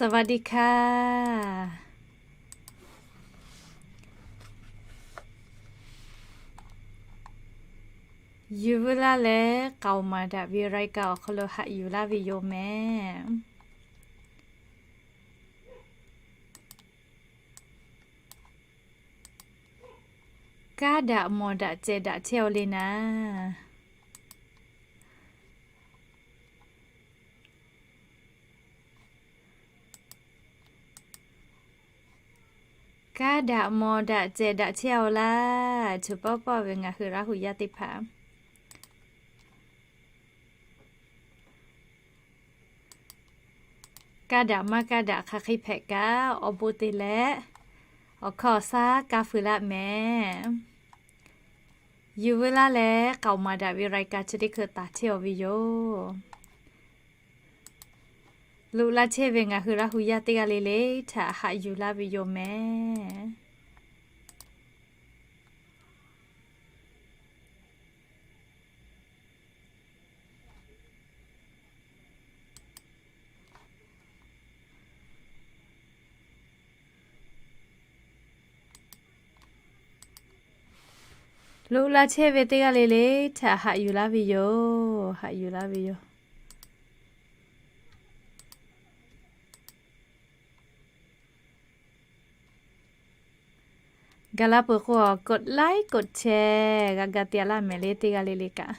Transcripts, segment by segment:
สวัสดีค่ะ Yuˬ veu laˇ leh k'aoˍ maˍ daꞈ ve รายการ awˬ hk'aw lo haꞈ yuˬ laˇ ve yoˬ mehˍ. Kaˇ daꞈ mawˬ daꞈ cehˬ daꞈ chehˇ-aw le naˍ. Kaˇ daꞈ mawˬ daꞈ cehˬ daꞈ chehˇ-aw laˇ. Choˬ pawˆ pawˆ ve ngaˬ hui Laˇ hu yaˇ teˇ hpaˍ, kaˇ daꞈ maˇ kaˇ daꞈ hk'aˬ hk'e hpehꞈ kaꞈ awˬ bon te leh awˬ hkawˇ awˬ shaˉ kaˇ feu laˇ mehˍ. Yuˬ veu laˇ leh k'aoˍ maˍ daꞈ ve รายการ chi teˇ hkui taˍ chehˇ-aw ve yoˬ. Loꞈ la chehˇ ve ngaˬ hui Laˇ hu yaˇ teˇ g'aˇ le le htaꞈ haꞈ yuˬ laˇ ve yoˬ mehˍ. Loꞈ la chehˇ ve teˇ g'aˇ le le htaꞈ haꞈ yuˬ laˇ ve yoˬ. Haꞈ yuˬ laˇ ve yoˬ. Gaˬ la peuˬ k'o, กดไลค์ กดแชร์ g'a ga te-a laˇ mehˍ le teˇ g'aˇ le le kaꞈ.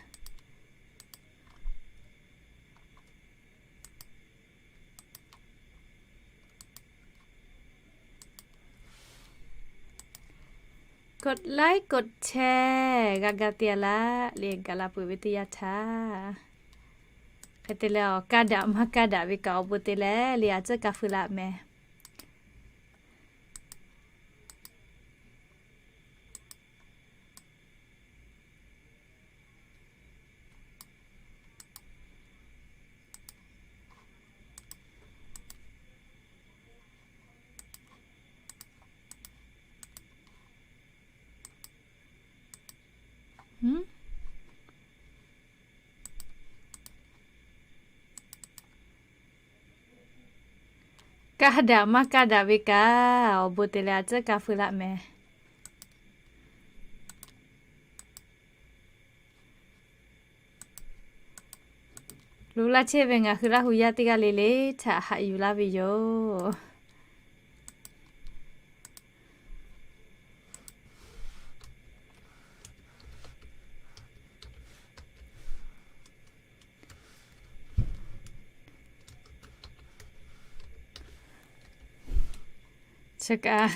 กดไลค์ กดแชร์ g'a ga te-a laˇ le gaˬ la peuˬ ve teˇ yanˇ htaˇ. Hk'e te leh, kaˇ daꞈ maˇ kaˇ daꞈ ve kaꞈ awˬ bon te leh le a tcuhˉ kaˇ feu laˇ mehˍ. Kaˇ daꞈ maˇ kaˇ daꞈ ve kaꞈ awˬ bon te leh a tcuhˉ kaˇ feu laˇ mehˍ. Loꞈ la chehˇ ve ngaˬ hui Laˇ hu yaˇ teˇ g'aˇ le le htaꞈ haꞈ yuˬ laˇ ve yoˬ. Chi kaꞈ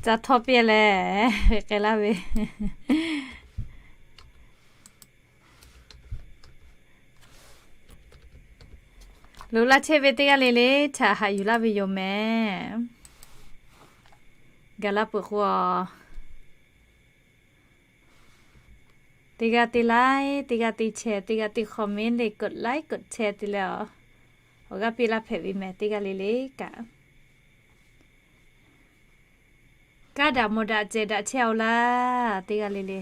ca htawˇ piˇ leh k'ai laˇ ve. Loꞈ la chehˇ ve teˇ g'aˇ le le htaꞈ haꞈ yuˬ laˇ ve yoˬ mehˍ. Gaˬ la peuˬ k'o, teˇ g'aˇ te like, teˇ g'aˇ te share, teˇ g'aˇ te comment le กดไลค์ กดแชร์ te leh awˬ g'aˇ piˇ laˇ hpehꞈ ve mehˍ teˇ g'aˇ le le kaꞈ. Kaˇ daꞈ mawˬ daꞈ cehˬ daꞈ chehˇ-aw laˇ teˇ g'aˇ le le.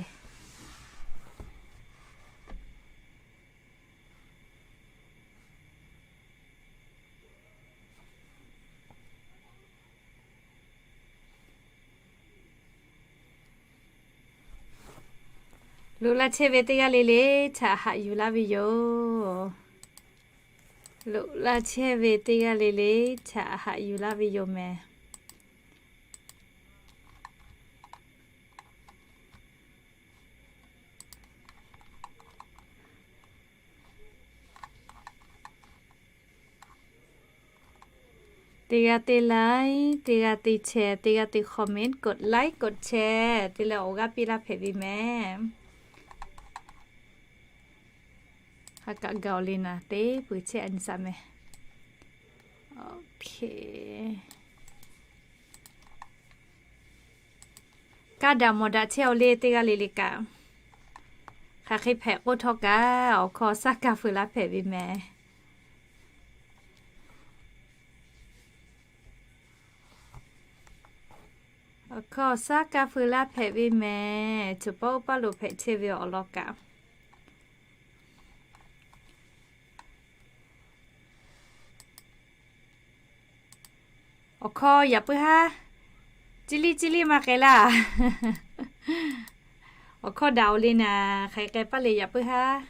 Loꞈ la chehˇ ve teˇ g'aˇ le le htaꞈ haꞈ yuˬ laˇ ve yoˬ. Loꞈ la chehˇ ve teˇ g'aˇ le le htaꞈ haꞈ yuˬ laˇ ve yoˬ mehˍ. Teˇ g'aˇ te like, teˇ g'aˇ te share, teˇ g'aˇ te comment, กดไลค์ กดแชร์ te leh awˬ g'aˇ piˇ laˇ hpehꞈ ve mehˍ. Ha kaꞈ gaˬ-oˬ le naˍ, teˇ peuˬ chehˇ a nyi saˍ mehˍ. Kaˇ daꞈ mawˬ daꞈ chehˇ-aw le teˇ g'aˇ le le kaꞈ. Hk'aˬ hk'e hpehꞈ k'oˆ htawˇ kaꞈ awˬ hkawˇ shaˉ kaˇ feu laˇ hpehꞈ ve mehˍ. Awˬ hkawˇ shaˉ kaˇ feu laˇ hpehꞈ ve mehˍ. Choˬ pawˆ oˇ paˇ lo hpehꞈ chehˇ ve awˬ lawn kaꞈ. Awˬ hkawˇ yaꞈ puiˉ haˉ. Ciˇ liˇ ciˇ liˇ maˇ k'ai laˇ. Awˬ hkawˇ daꞈ-oˬ le naˍ, hk'aˬ hk'e k'ai paˇ le yaꞈ puiˉ haˉ.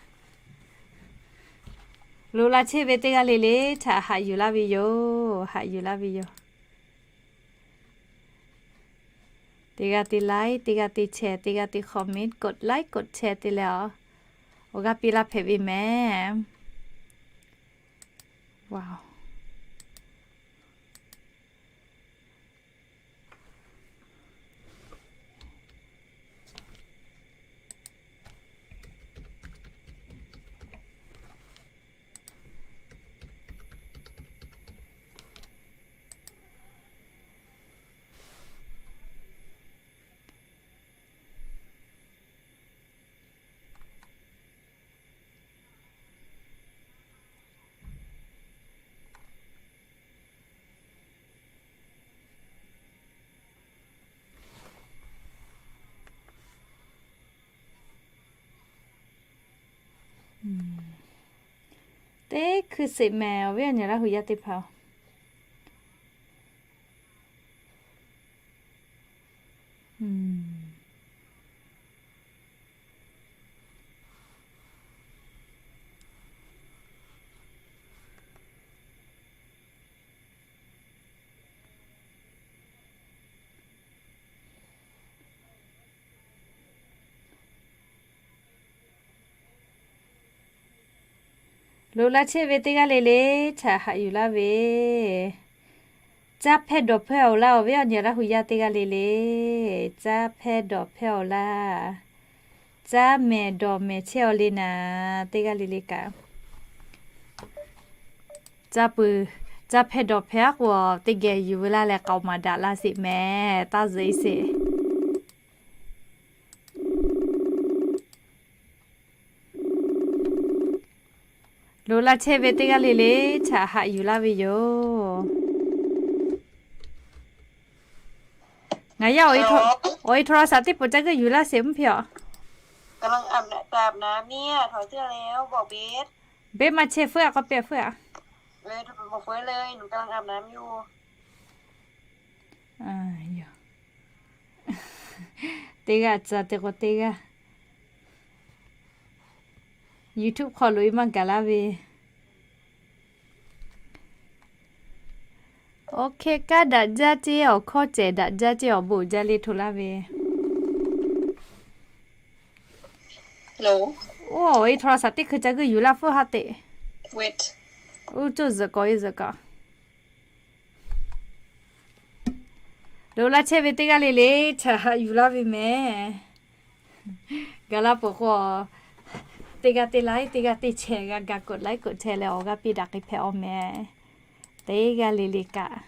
Loꞈ la chehˇ ve teˇ g'aˇ le le htaꞈ haꞈ yuˬ laˇ ve yoˬ. Haꞈ yuˬ laˇ ve yoˬ. Teˇ g'aˇ te like, teˇ g'aˇ te share, teˇ g'aˇ te comment, กด like กด share te leh a, awˬ g'aˇ piˇ laˇ hpehꞈ ve mehˍ. Teˇ hkui sheˍ mehˍ awˬ viˉ awˬ nyi Laˇ hu yaˇ teˇ hpaˍ-oˬ. Loꞈ la chehˇ ve teˇ g'aˇ le le htaꞈ haꞈ yuˬ laˇ ve. Caˇ hpehˇ dawˬ hpehˇ-oˬ laˇ, awˬ viˉ awˬ nyi Laˇ hu yaˇ teˇ g'aˇ le le. Caˇ hpehˇ dawˬ hpehˇ-oˬ laˇ. Caˇ mehˍ dawˬ mehˍ chehˇ-oˬ le naˍ, teˇ g'aˇ le le kaꞈ. Caˇ pui, caˇ hpehˇ dawˬ hpehˇ-aˉ k'o, teˇ geh yuˬ ve laˇ leh k'aoˍ maˍ daꞈ la sheˍ mehˍ, taˇ zuhꞈ e sheˍ. Loꞈ la chehˇ ve teˇ g'aˇ le le htaꞈ haꞈ yuˬ laˇ ve yoˬ. Ngaˬ yaˇ awˬ e โทรศัพท์ teˇ pawˍ ca geuˆ yuˬ laˇ sheˍ mvuhˇ hpe-oˬ. Beˇ maˇ chehˇ feuˉ-a, k'awꞈ pehˇ feuˉ-a. Teˇ g'aˇ ca te k'o teˇ g'aˇ. YouTube hk'aw loꞈ-e maˇ gaˬ laˇ ve. Awˬ hk'e kaˇ daꞈ jaˇ ceˇ, awˬ hkawˇ cehˬ daꞈ jaˇ ceˇ, awˬ bon uiˍ jaˇ le hto laˇ ve. Oˇ, awˬ e โทรศัพท์ teˇ hkui ca geuˆ yuˬ laˇ feuˉ haˉ teꞈ. Uˉ, coˇ zuhꞈ k'awꞈ e zuhꞈ kaꞈ. Loꞈ la chehˇ ve teˇ g'aˇ le le htaꞈ haꞈ yuˬ laˇ ve mehˍ. Gaˬ la peuˬ k'o, teˇ g'aˇ te like, teˇ g'aˇ te share g'a gaˬ กด like กด share leh awˬ g'aˇ piˇ daꞈ k'ai hpehꞈ-oˬ mehˍ. Teˇ g'aˇ le le kaꞈ.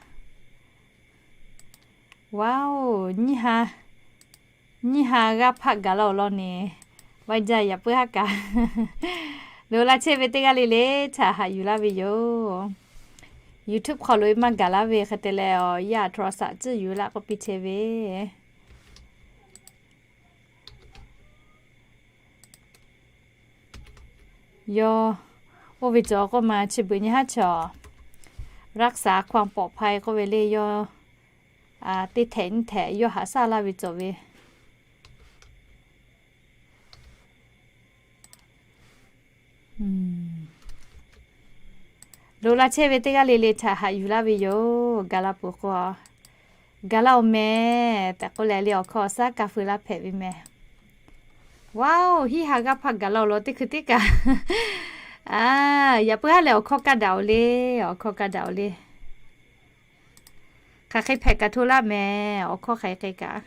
Wow, nyiˇ ha, nyiˇ ha g'aˇ hpaˆ gaˬ la-oˬ law ne. Vaˇ jaˇ yaꞈ puiˉ haˉ kaꞈ. Loꞈ la chehˇ ve teˇ g'aˇ le le htaꞈ haꞈ yuˬ laˇ ve yoˬ. YouTube hk'aw loꞈ-e maˇ gaˬ laˇ ve hk'e te leh, awˬ yaˇ โทรศัพท์ ciˇ yuˬ laˇ k'oˆ piˇ chehˇ ve. Yawˇ oˇ ve cawˬ k'oˆ ma chi beuꞈ nyi haˉ chaw, รักษาความปลอดภัย k'oˆ ve le yawˇ. Teˇ htehꞈ nyiˇ htehꞈ yawˇ haꞈ shaˉ laˇ ve cawˬ ve. Loꞈ la chehˇ ve teˇ g'aˇ le le htaꞈ haꞈ yuˬ laˇ ve yoˬ. Gaˬ la peuˬ k'o, gaˬ la-oˬ mehˍ tehꞈ k'oˆ leh le awˬ hkawˇ awˬ shaˉ ka feu laˇ hpehꞈ ve mehˍ. Wow, hiˉ ha g'aˇ hpaˆ gaˬ la-oˬ law teˇ hkui teˇ kaꞈ. Yaꞈ puiˉ haˉ leh awˬ hkawˇ kaˇ daꞈ-oˬ le, awˬ hkawˇ kaˇ daꞈ-oˬ le. Hk'aˬ hk'e hpehꞈ kaꞈ hto laˇ mehˍ, awˬ hkawˇ hk'aˬ hk'e kaꞈ.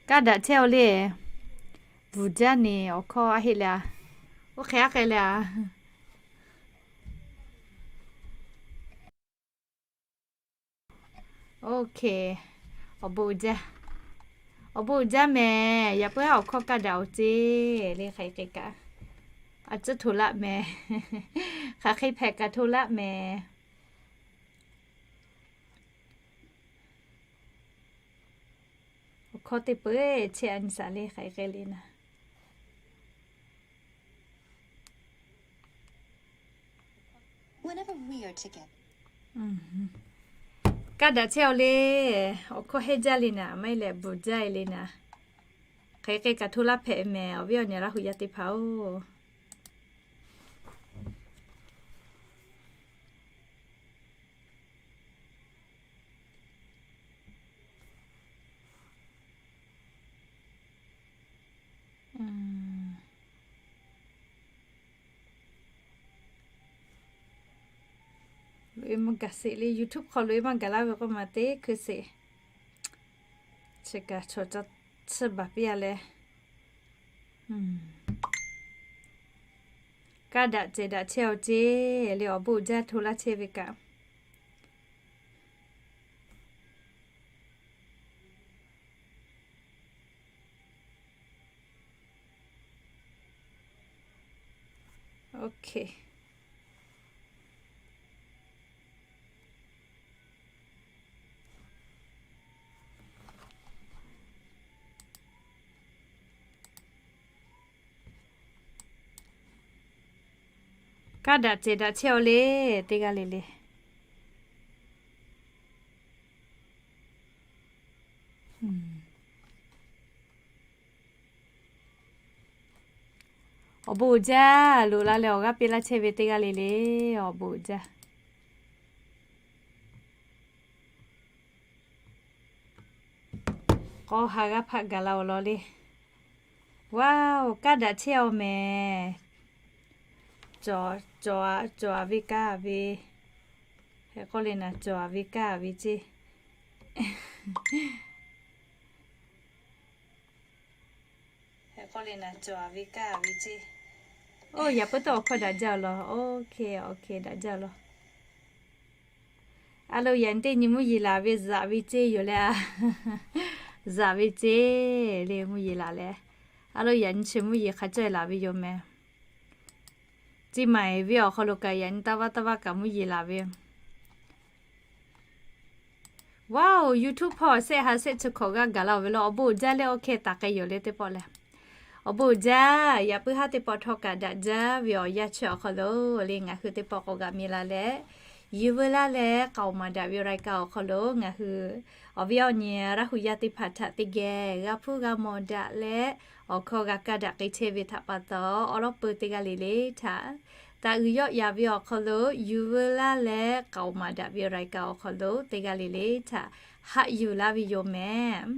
Kaˇ daꞈ chehˇ-oˬ le. Bvuhˬ jaˇ ne awˬ hkawˇ aˉ heˆ le a. Oˇ hk'e aˉ k'ai le a. Oˇ hk'e, awˬ bon uiˍ jaˇ, awˬ bon uiˍ jaˇ mehˍ. Yaꞈ puiˉ awˬ hkawˇ kaˇ daꞈ-oˬ ceˇ le, hk'aˬ hk'e kaꞈ. A ciˉ hto laˇ mehˍ. Hk'aˬ hk'e hpehꞈ kaꞈ hto laˇ mehˍ. Awˬ hkawˇ teˇ peuˬ chehˇ a nyi shaˍ le, hk'aˬ hk'e le naˍ. Kaˇ daꞈ chehˇ-aw le. Awˬ hkawˇ hehnˇ jaˇ le naˍ, maˇ heˆ leh bvuhˬ jaˇ-e le naˍ. Hk'e hk'e kaꞈ hto laˇ hpehꞈ mehˍ, awˬ viˉ awˬ nyi Laˇ huˍ yaˇ teˇ hpaˍ-oˬ. Loꞈ-e maˇ gaˬ sheˍ le, YouTube hk'aw loꞈ-e maˇ gaˬ laˇ ve k'oˆ ma teˇ hkui sheˍ. Chi kaꞈ chaw ca tsuhˇ baˬ piˇ-a leh. Kaˇ daꞈ cehˬ daꞈ chehˇ-aw ceˇ le, awˬ bon uiˍ jaˇ hto laˇ chehˇ ve kaꞈ. Kaˇ daꞈ cehˬ daꞈ chehˇ-aw le, teˇ g'aˇ le le. Awˬ bon uiˍ jaˇ loꞈ la leh awˬ g'aˇ piˇ laˇ chehˇ ve teˇ g'aˇ le le, awˬ bon uiˍ jaˇ. K'awˇ ha g'aˇ hpaˆ gaˬ la-oˬ law le. Wow, kaˇ daꞈ chehˇ-aw mehˍ. Cawˬ, cawˬ, cawˬ-a ve kaˇ ve. Hk'e k'oˆ le naˍ, cawˬ-a ve kaˇ ve ceˇ. Hk'e k'oˆ le naˍ, cawˬ-a ve kaˇ ve ceˇ. Oˇ, yaꞈ puiˉ tawˆ awˬ hkawˇ daꞈ jaˇ-oˬ law. Okay, okay, daꞈ jaˇ-oˬ law. A lo, yaꞈ nyi teˇ nyi mvuhˇ yeˬ laˬ ve zaꞈ ve ceˇ yoˬ leh a. Zaꞈ ve ceˇ le mvuhˇ yeˬ laˬ leh. A lo, yaꞈ nyi chi mvuhˇ yeˬ hk'a cawehˇ laˬ ve yoˬ mehˍ. Chi maˍ eˬ ve awˬ hk'aw lo kaꞈ yaꞈ nyi taˇ vaˇ taˇ vaˇ kaꞈ mvuhˇ yeˬ laˬ ve. Wow, YouTube hpawˇ shehˆ ha shehˆ chi hkawꞈ g'aˇ gaˬ la-oˬ ve lo, awˬ bon uiˍ jaˇ leh awˬ hkeh taˍ k'ai yoˬ le teˇ pawˆ leh. Awˬ bon uiˍ jaˇ, yaꞈ puiˉ haˉ teˇ pawˆ htawˇ kaꞈ daꞈ jaˇ ve awˬ yanˇ chi awˬ hk'aw lo le ngaˬ hui teˇ pawˆ k'awꞈ g'a mi la leh, Yuˬ veu laˇ leh k'aoˍ maˍ daꞈ ve รายการ awˬ hk'aw lo ngaˬ hui awˬ viˉ awˬ nyi Laˇ huˍ yaˇ teˇ hpaˍ htaꞈ teˇ geh g'a hpuˇ g'a mawˬ daꞈ leh, awˬ hkawˇ g'a kaˇ daꞈ k'ai chehˇ ve htaꞈ pa taw, awˬ lawˉ peu teˇ g'aˇ le le htaꞈ taꞈ uiˍ yawˆ yaˍ ve awˬ hk'aw lo Yuˬ veu laˇ leh k'aoˍ maˍ daꞈ ve รายการ awˬ hk'aw lo teˇ g'aˇ le le htaꞈ haꞈ yuˬ laˇ ve yoˬ mehˍ.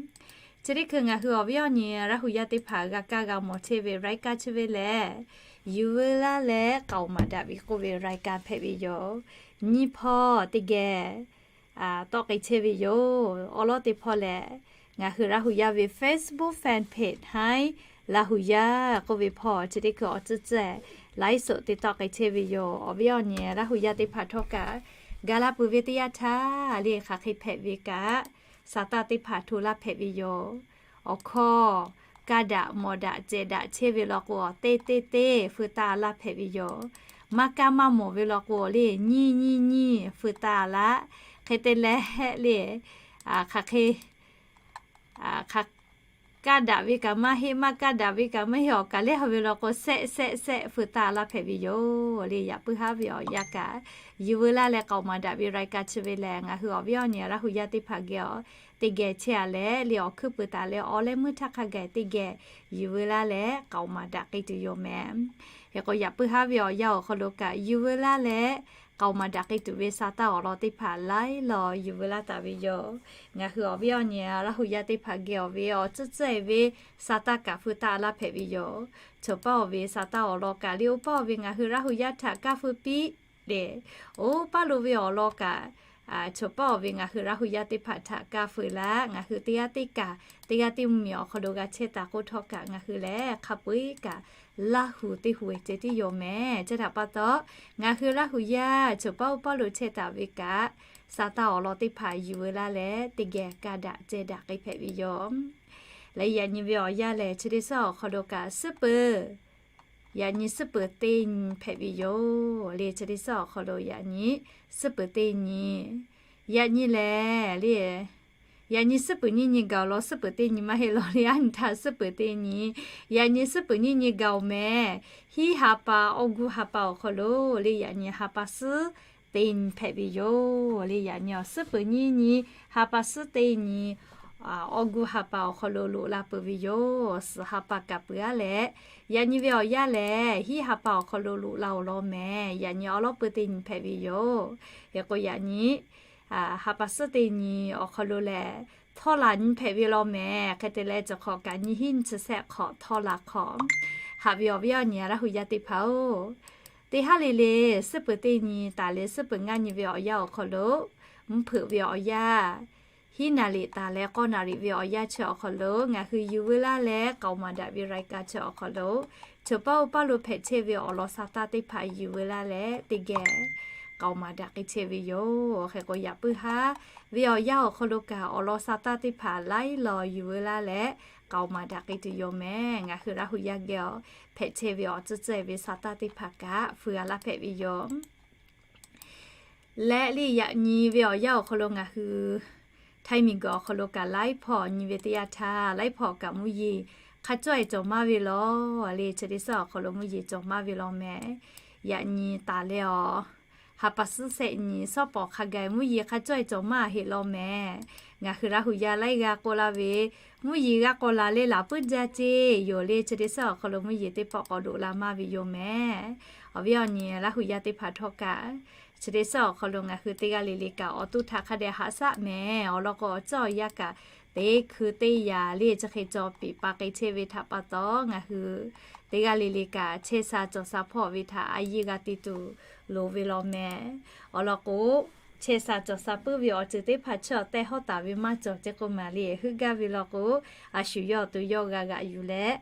Chi teˇ hkui ngaˬ hui awˬ viˉ awˬ nyi Laˇ huˍ yaˇ teˇ hpaˍ g'a kaˇ g'a mawˬ chehˇ ve รายการ chi ve lehˬ, Yuˬ veu laˇ leh k'aoˍ maˍ daꞈ ve k'oˆ ve รายการ hpehꞈ ve yoˬ. Nyiˇ hpawˇ teˇ geh tawˆ k'ai chehˇ ve yoˬ. Awˬ lawˉ teˇ hpawˇ lehˬ, ngaˬ hui Laˇ huˍ yaˇ ve Facebook fan page haˉ Laˇ huˍ yaˇ k'oˆ ve hpawˇ chi teˇ hkui awˬ tcuhˉ tcuhˉ ไลฟ์สด te tawˆ k'ai chehˇ ve yoˬ. Awˬ viˉ awˬ nyi Laˇ huˍ yaˇ teˇ hpaˍ htawˇ kaꞈ, ga laˇ peuˬ ve teˇ yanˇ htaˇ le hk'aˬ hk'e hpehꞈ ve kaꞈ, sa taˇ teˇ hpaˍ hto laˇ hpehꞈ ve yoˬ. Awˬ hkawˇ kaˇ daꞈ mawˬ daꞈ cehˬ daꞈ chehˇ ve law k'o, teˇ teˇ teˇ feu taˇ laˇ hpehꞈ ve yoˬ. Maˇ kaˇ maˇ mawˬ ve law k'o le, nyiˇ nyiˇ nyiˇ feu taˇ laˇ. Hk'e te leh le, hk'aˬ hk'e kaˇ daꞈ ve kaꞈ maˇ heˆ, maˇ kaˇ daꞈ ve kaꞈ maˇ heˆ, awˬ kaˬ lehˬ haw ve law k'o, sehˆ sehˆ sehˆ feu taˇ laˇ hpehꞈ ve yoˬ le. Yaꞈ puiˉ haˉ ve awˬ yanˇ kaꞈ, Yuˬ veu laˇ leh k'aoˍ maˍ daꞈ ve รายการ chi ve lehˬ, ngaˬ hui awˬ viˉ awˬ nyi Laˇ huˍ yaˇ teˇ hpaˍ geh awˬ teˇ geh chehˇ-a leh le, awˬ hkuiˉ puiˍ taˍ leh awˬ leh meuˇ htaˇ hk'a gaˬ teˇ geh Yuˬ veu laˇ leh k'aoˍ maˍ daꞈ k'ai tuˬ yoˬ mehˍ. Hk'e k'o, yaꞈ puiˉ haˉ ve awˬ yanˇ awˬ hk'aw lo kaꞈ, Yuˬ veu laˇ leh k'aoˍ maˍ daꞈ k'ai tuˬ ve sa taˇ awˬ lawn teˇ hpaˍ laiˉ law yuˬ veu laˇ taˍ ve yoˬ. Ngaˬ hui awˬ viˉ awˬ nyi Laˇ huˍ yaˇ teˇ hpaˍ geh awˬ ve awˬ tcuhˉ tcuhˉ-e ve sa taˇ kaꞈ feu taˇ laˇ hpehꞈ ve yoˬ. Choˬ paˇ-oˬ ve sa taˇ awˬ lawn kaꞈ le, oˇ paˇ-oˬ ve ngaˬ hui Laˇ huˍ yaˇ htaꞈ kaˇ feu piˇ le, oˇ paˇ lo ve awˬ lawn kaꞈ, choˬ paˇ-oˬ ve ngaˬ hui Laˇ huˍ yaˇ teˇ hpaˍ htaꞈ kaˇ feu laˇ. Ngaˬ hui teˇ g'aˇ teˇ kaꞈ, teˇ g'aˇ teˇ mvuhˇmiˬ awˬ hk'aw lo g'a chehˇ taˍ k'oˆ htawˇ kaꞈ, ngaˬ hui lehˬ hk'a peu-eˬ kaꞈ Laˇ huˍ teˇ huˍ ceh tiˉ yoˬ mehˍ. Chi htaꞈ pa taw, ngaˬ hui Laˇ huˍ yaˇ choˬ paˇ oˇ paˇ lo chehˇ taˍ ve kaꞈ, sa taˇ awˬ lawn teˇ hpaˍ yuˬ veu laˇ leh teˇ geh kaˇ daꞈ cehˬ daꞈ k'ai hpehꞈ ve yoˬ. Leh yaꞈ nyi ve awˬ yanˇ lehˬ, chi teˇ suhˉ awˬ hk'aw lo kaꞈ suhˉ peuˬ, yaꞈ nyi suhˉ peuˬ teˇ nyi hpehꞈ ve yoˬ le. Chi teˇ suhˉ awˬ hk'aw lo yaꞈ nyi suhˉ peuˬ teˇ nyi, yaꞈ nyi lehˬ le, Yaꞈ nyi suhˉ peuˬ nyiˇ nyi gaˬ-oˬ law, suhˉ peuˬ teˇ nyi maˇ heˆ law le, aˉ nyi htaˇ suhˉ peuˬ teˇ nyi. Yaꞈ nyi suhˉ peuˬ nyiˇ nyi gaˬ-oˬ mehˍ. Hiˉ ha pa, August ha pa awˬ hk'aw lo le, yaꞈ nyi ha pa suhˉ teˇ nyi hpehꞈ ve yoˬ le. Yaꞈ nyi suhˉ peuˬ nyiˇ nyi, ha pa suhˉ teˇ nyi, August ha pa awˬ hk'aw lo loꞈ la peuˬ ve yoˬ. Suhˍ ha pa kaꞈ peuˬ-a leh, yaꞈ nyi ve awˬ yanˇ lehˬ hiˉ ha pa awˬ hk'aw lo loꞈ la-oˬ law mehˍ. Yaꞈ nyi awˉ lawˉ peuˇ teˇ nyi hpehꞈ ve yoˬ. Hk'e k'o yaꞈ nyi ha pa suhˉ teˇ nyi awˬ hk'aw lo lehˬ, htawˇ laˬ nyi hpehꞈ ve law mehˍ. Hk'e te leh, chi hk'awꞈ kaꞈ nyiˇ hinˉ nyiˇ chi sehˆ hk'awꞈ htawˇ laˬ hk'awꞈ. Haꞈ ve awˬ viˉ awˬ nyi Laˇ hu yaˇ teˇ hpaˍ-oˬ, teˇ haˉ le le suhˉ peuˬ teˇ nyi taˍ leh suhˉ peuˬ ngaˇ nyi ve awˬ yanˇ awˬ hk'aw lo, mvuhˇ hpeuꞈ ve awˬ yanˇ, hiˉ naˍ riˍ taˍ leh k'awˇ naˍ riˍ ve awˬ yanˇ chi awˬ hk'aw lo ngaˬ hui yuˬ veu laˇ leh k'aoˍ maˍ daꞈ ve รายการ chi awˬ hk'aw lo, choˬ paˇ oˇ paˇ lo hpehꞈ chehˇ ve awˬ lawn sa taˇ teˇ hpaˍ yuˬ veu laˇ leh teˇ geh k'aoˍ maˍ daꞈ k'ai chehˇ ve yoˬ. Hk'e k'o yaꞈ puiˉ haˉ ve awˬ yanˇ awˬ hk'aw lo kaꞈ awˬ lawn sa taˇ teˇ hpaˍ laiˉ law yuˬ veu laˇ leh k'aoˍ maˍ daꞈ k'ai tuˬ yoˬ mehˍ. Ngaˬ hui Laˇ hu yaˇ geh awˬ hpehꞈ chehˇ ve awˬ tcuhˇ tcuhˇ ve sa taˇ teˇ hpaˍ kaꞈ feu g'a laˇ hpehꞈ ve yoˬ. Leh le yaꞈ nyi ve awˬ yanˇ awˬ hk'aw lo ngaˬ hui Htaiˇ miˬguiˬ awˬ hk'aw lo kaꞈ laiˉ hpawˇ nyi ve teˇ yanˇ htaˇ, laiˉ hpawˇ kaꞈ mvuhˇ yeˬ hk'a cawˇ-e cawˬ maˇ ve law le, chi teˇ suhˉ awˬ hk'aw lo mvuhˇ yeˬ cawˬ maˇ ve law mehˍ. Yaꞈ nyi taˍ leh awˬ ha pa suhˉ sehˆ nyi shawˉ pawˍ hk'a gaˬ mvuhˇ yeˬ hk'a cawˇ-e cawˬ maˇ heˆ law mehˍ. Ngaˬ hui Laˇ hu yaˇ laiˉ g'aˇ k'oˆ laˇ ve, mvuhˇ yeˬ g'a k'awꞈ laˬ leh laˬ puiˉ jaˇ ceˇ yoˬ le, chi teˇ suhˉ awˬ hk'aw lo mvuhˇ yeˬ teˇ pawˆ k'awꞈ loꞈ la maˇ ve yoˬ mehˍ. Awˬ viˉ awˬ nyi Laˇ hu yaˇ teˇ hpaˍ htawˇ kaꞈ, chi teˇ suhˉ awˬ hk'aw lo ngaˬ hui teˇ g'aˇ le le kaꞈ awˬ to htaꞈ hk'a dehꞈ haꞈ shaˆ mehˍ. Awˬ lawn k'o awˬ ceuˬ awˬ yanˇ kaꞈ teˇ hkui teˇ yanˇ le chi hk'e cawˬ piˍ pa k'ai chehˇ ve htaꞈ pa taw, ngaˬ hui teˇ g'aˇ le le kaꞈ chehˇ sha cawˬ sha hpawˇ ve htaꞈ a yiˇ g'a te tuˬ loˍ ve law mehˍ. Awˬ lawn k'o, chehˇ sha cawˬ sha puiˉ ve awˬ ceuˬ teˇ hpaˍ chi awˬ tehˇ hawˉ taˍ ve maˇ cawˬ ceˇ k'oˆ maˍ le, heuˆ gaˇ ve law k'o, a shu yawˇ awˬ to yawˇ g'a g'aꞈ yuˬ leh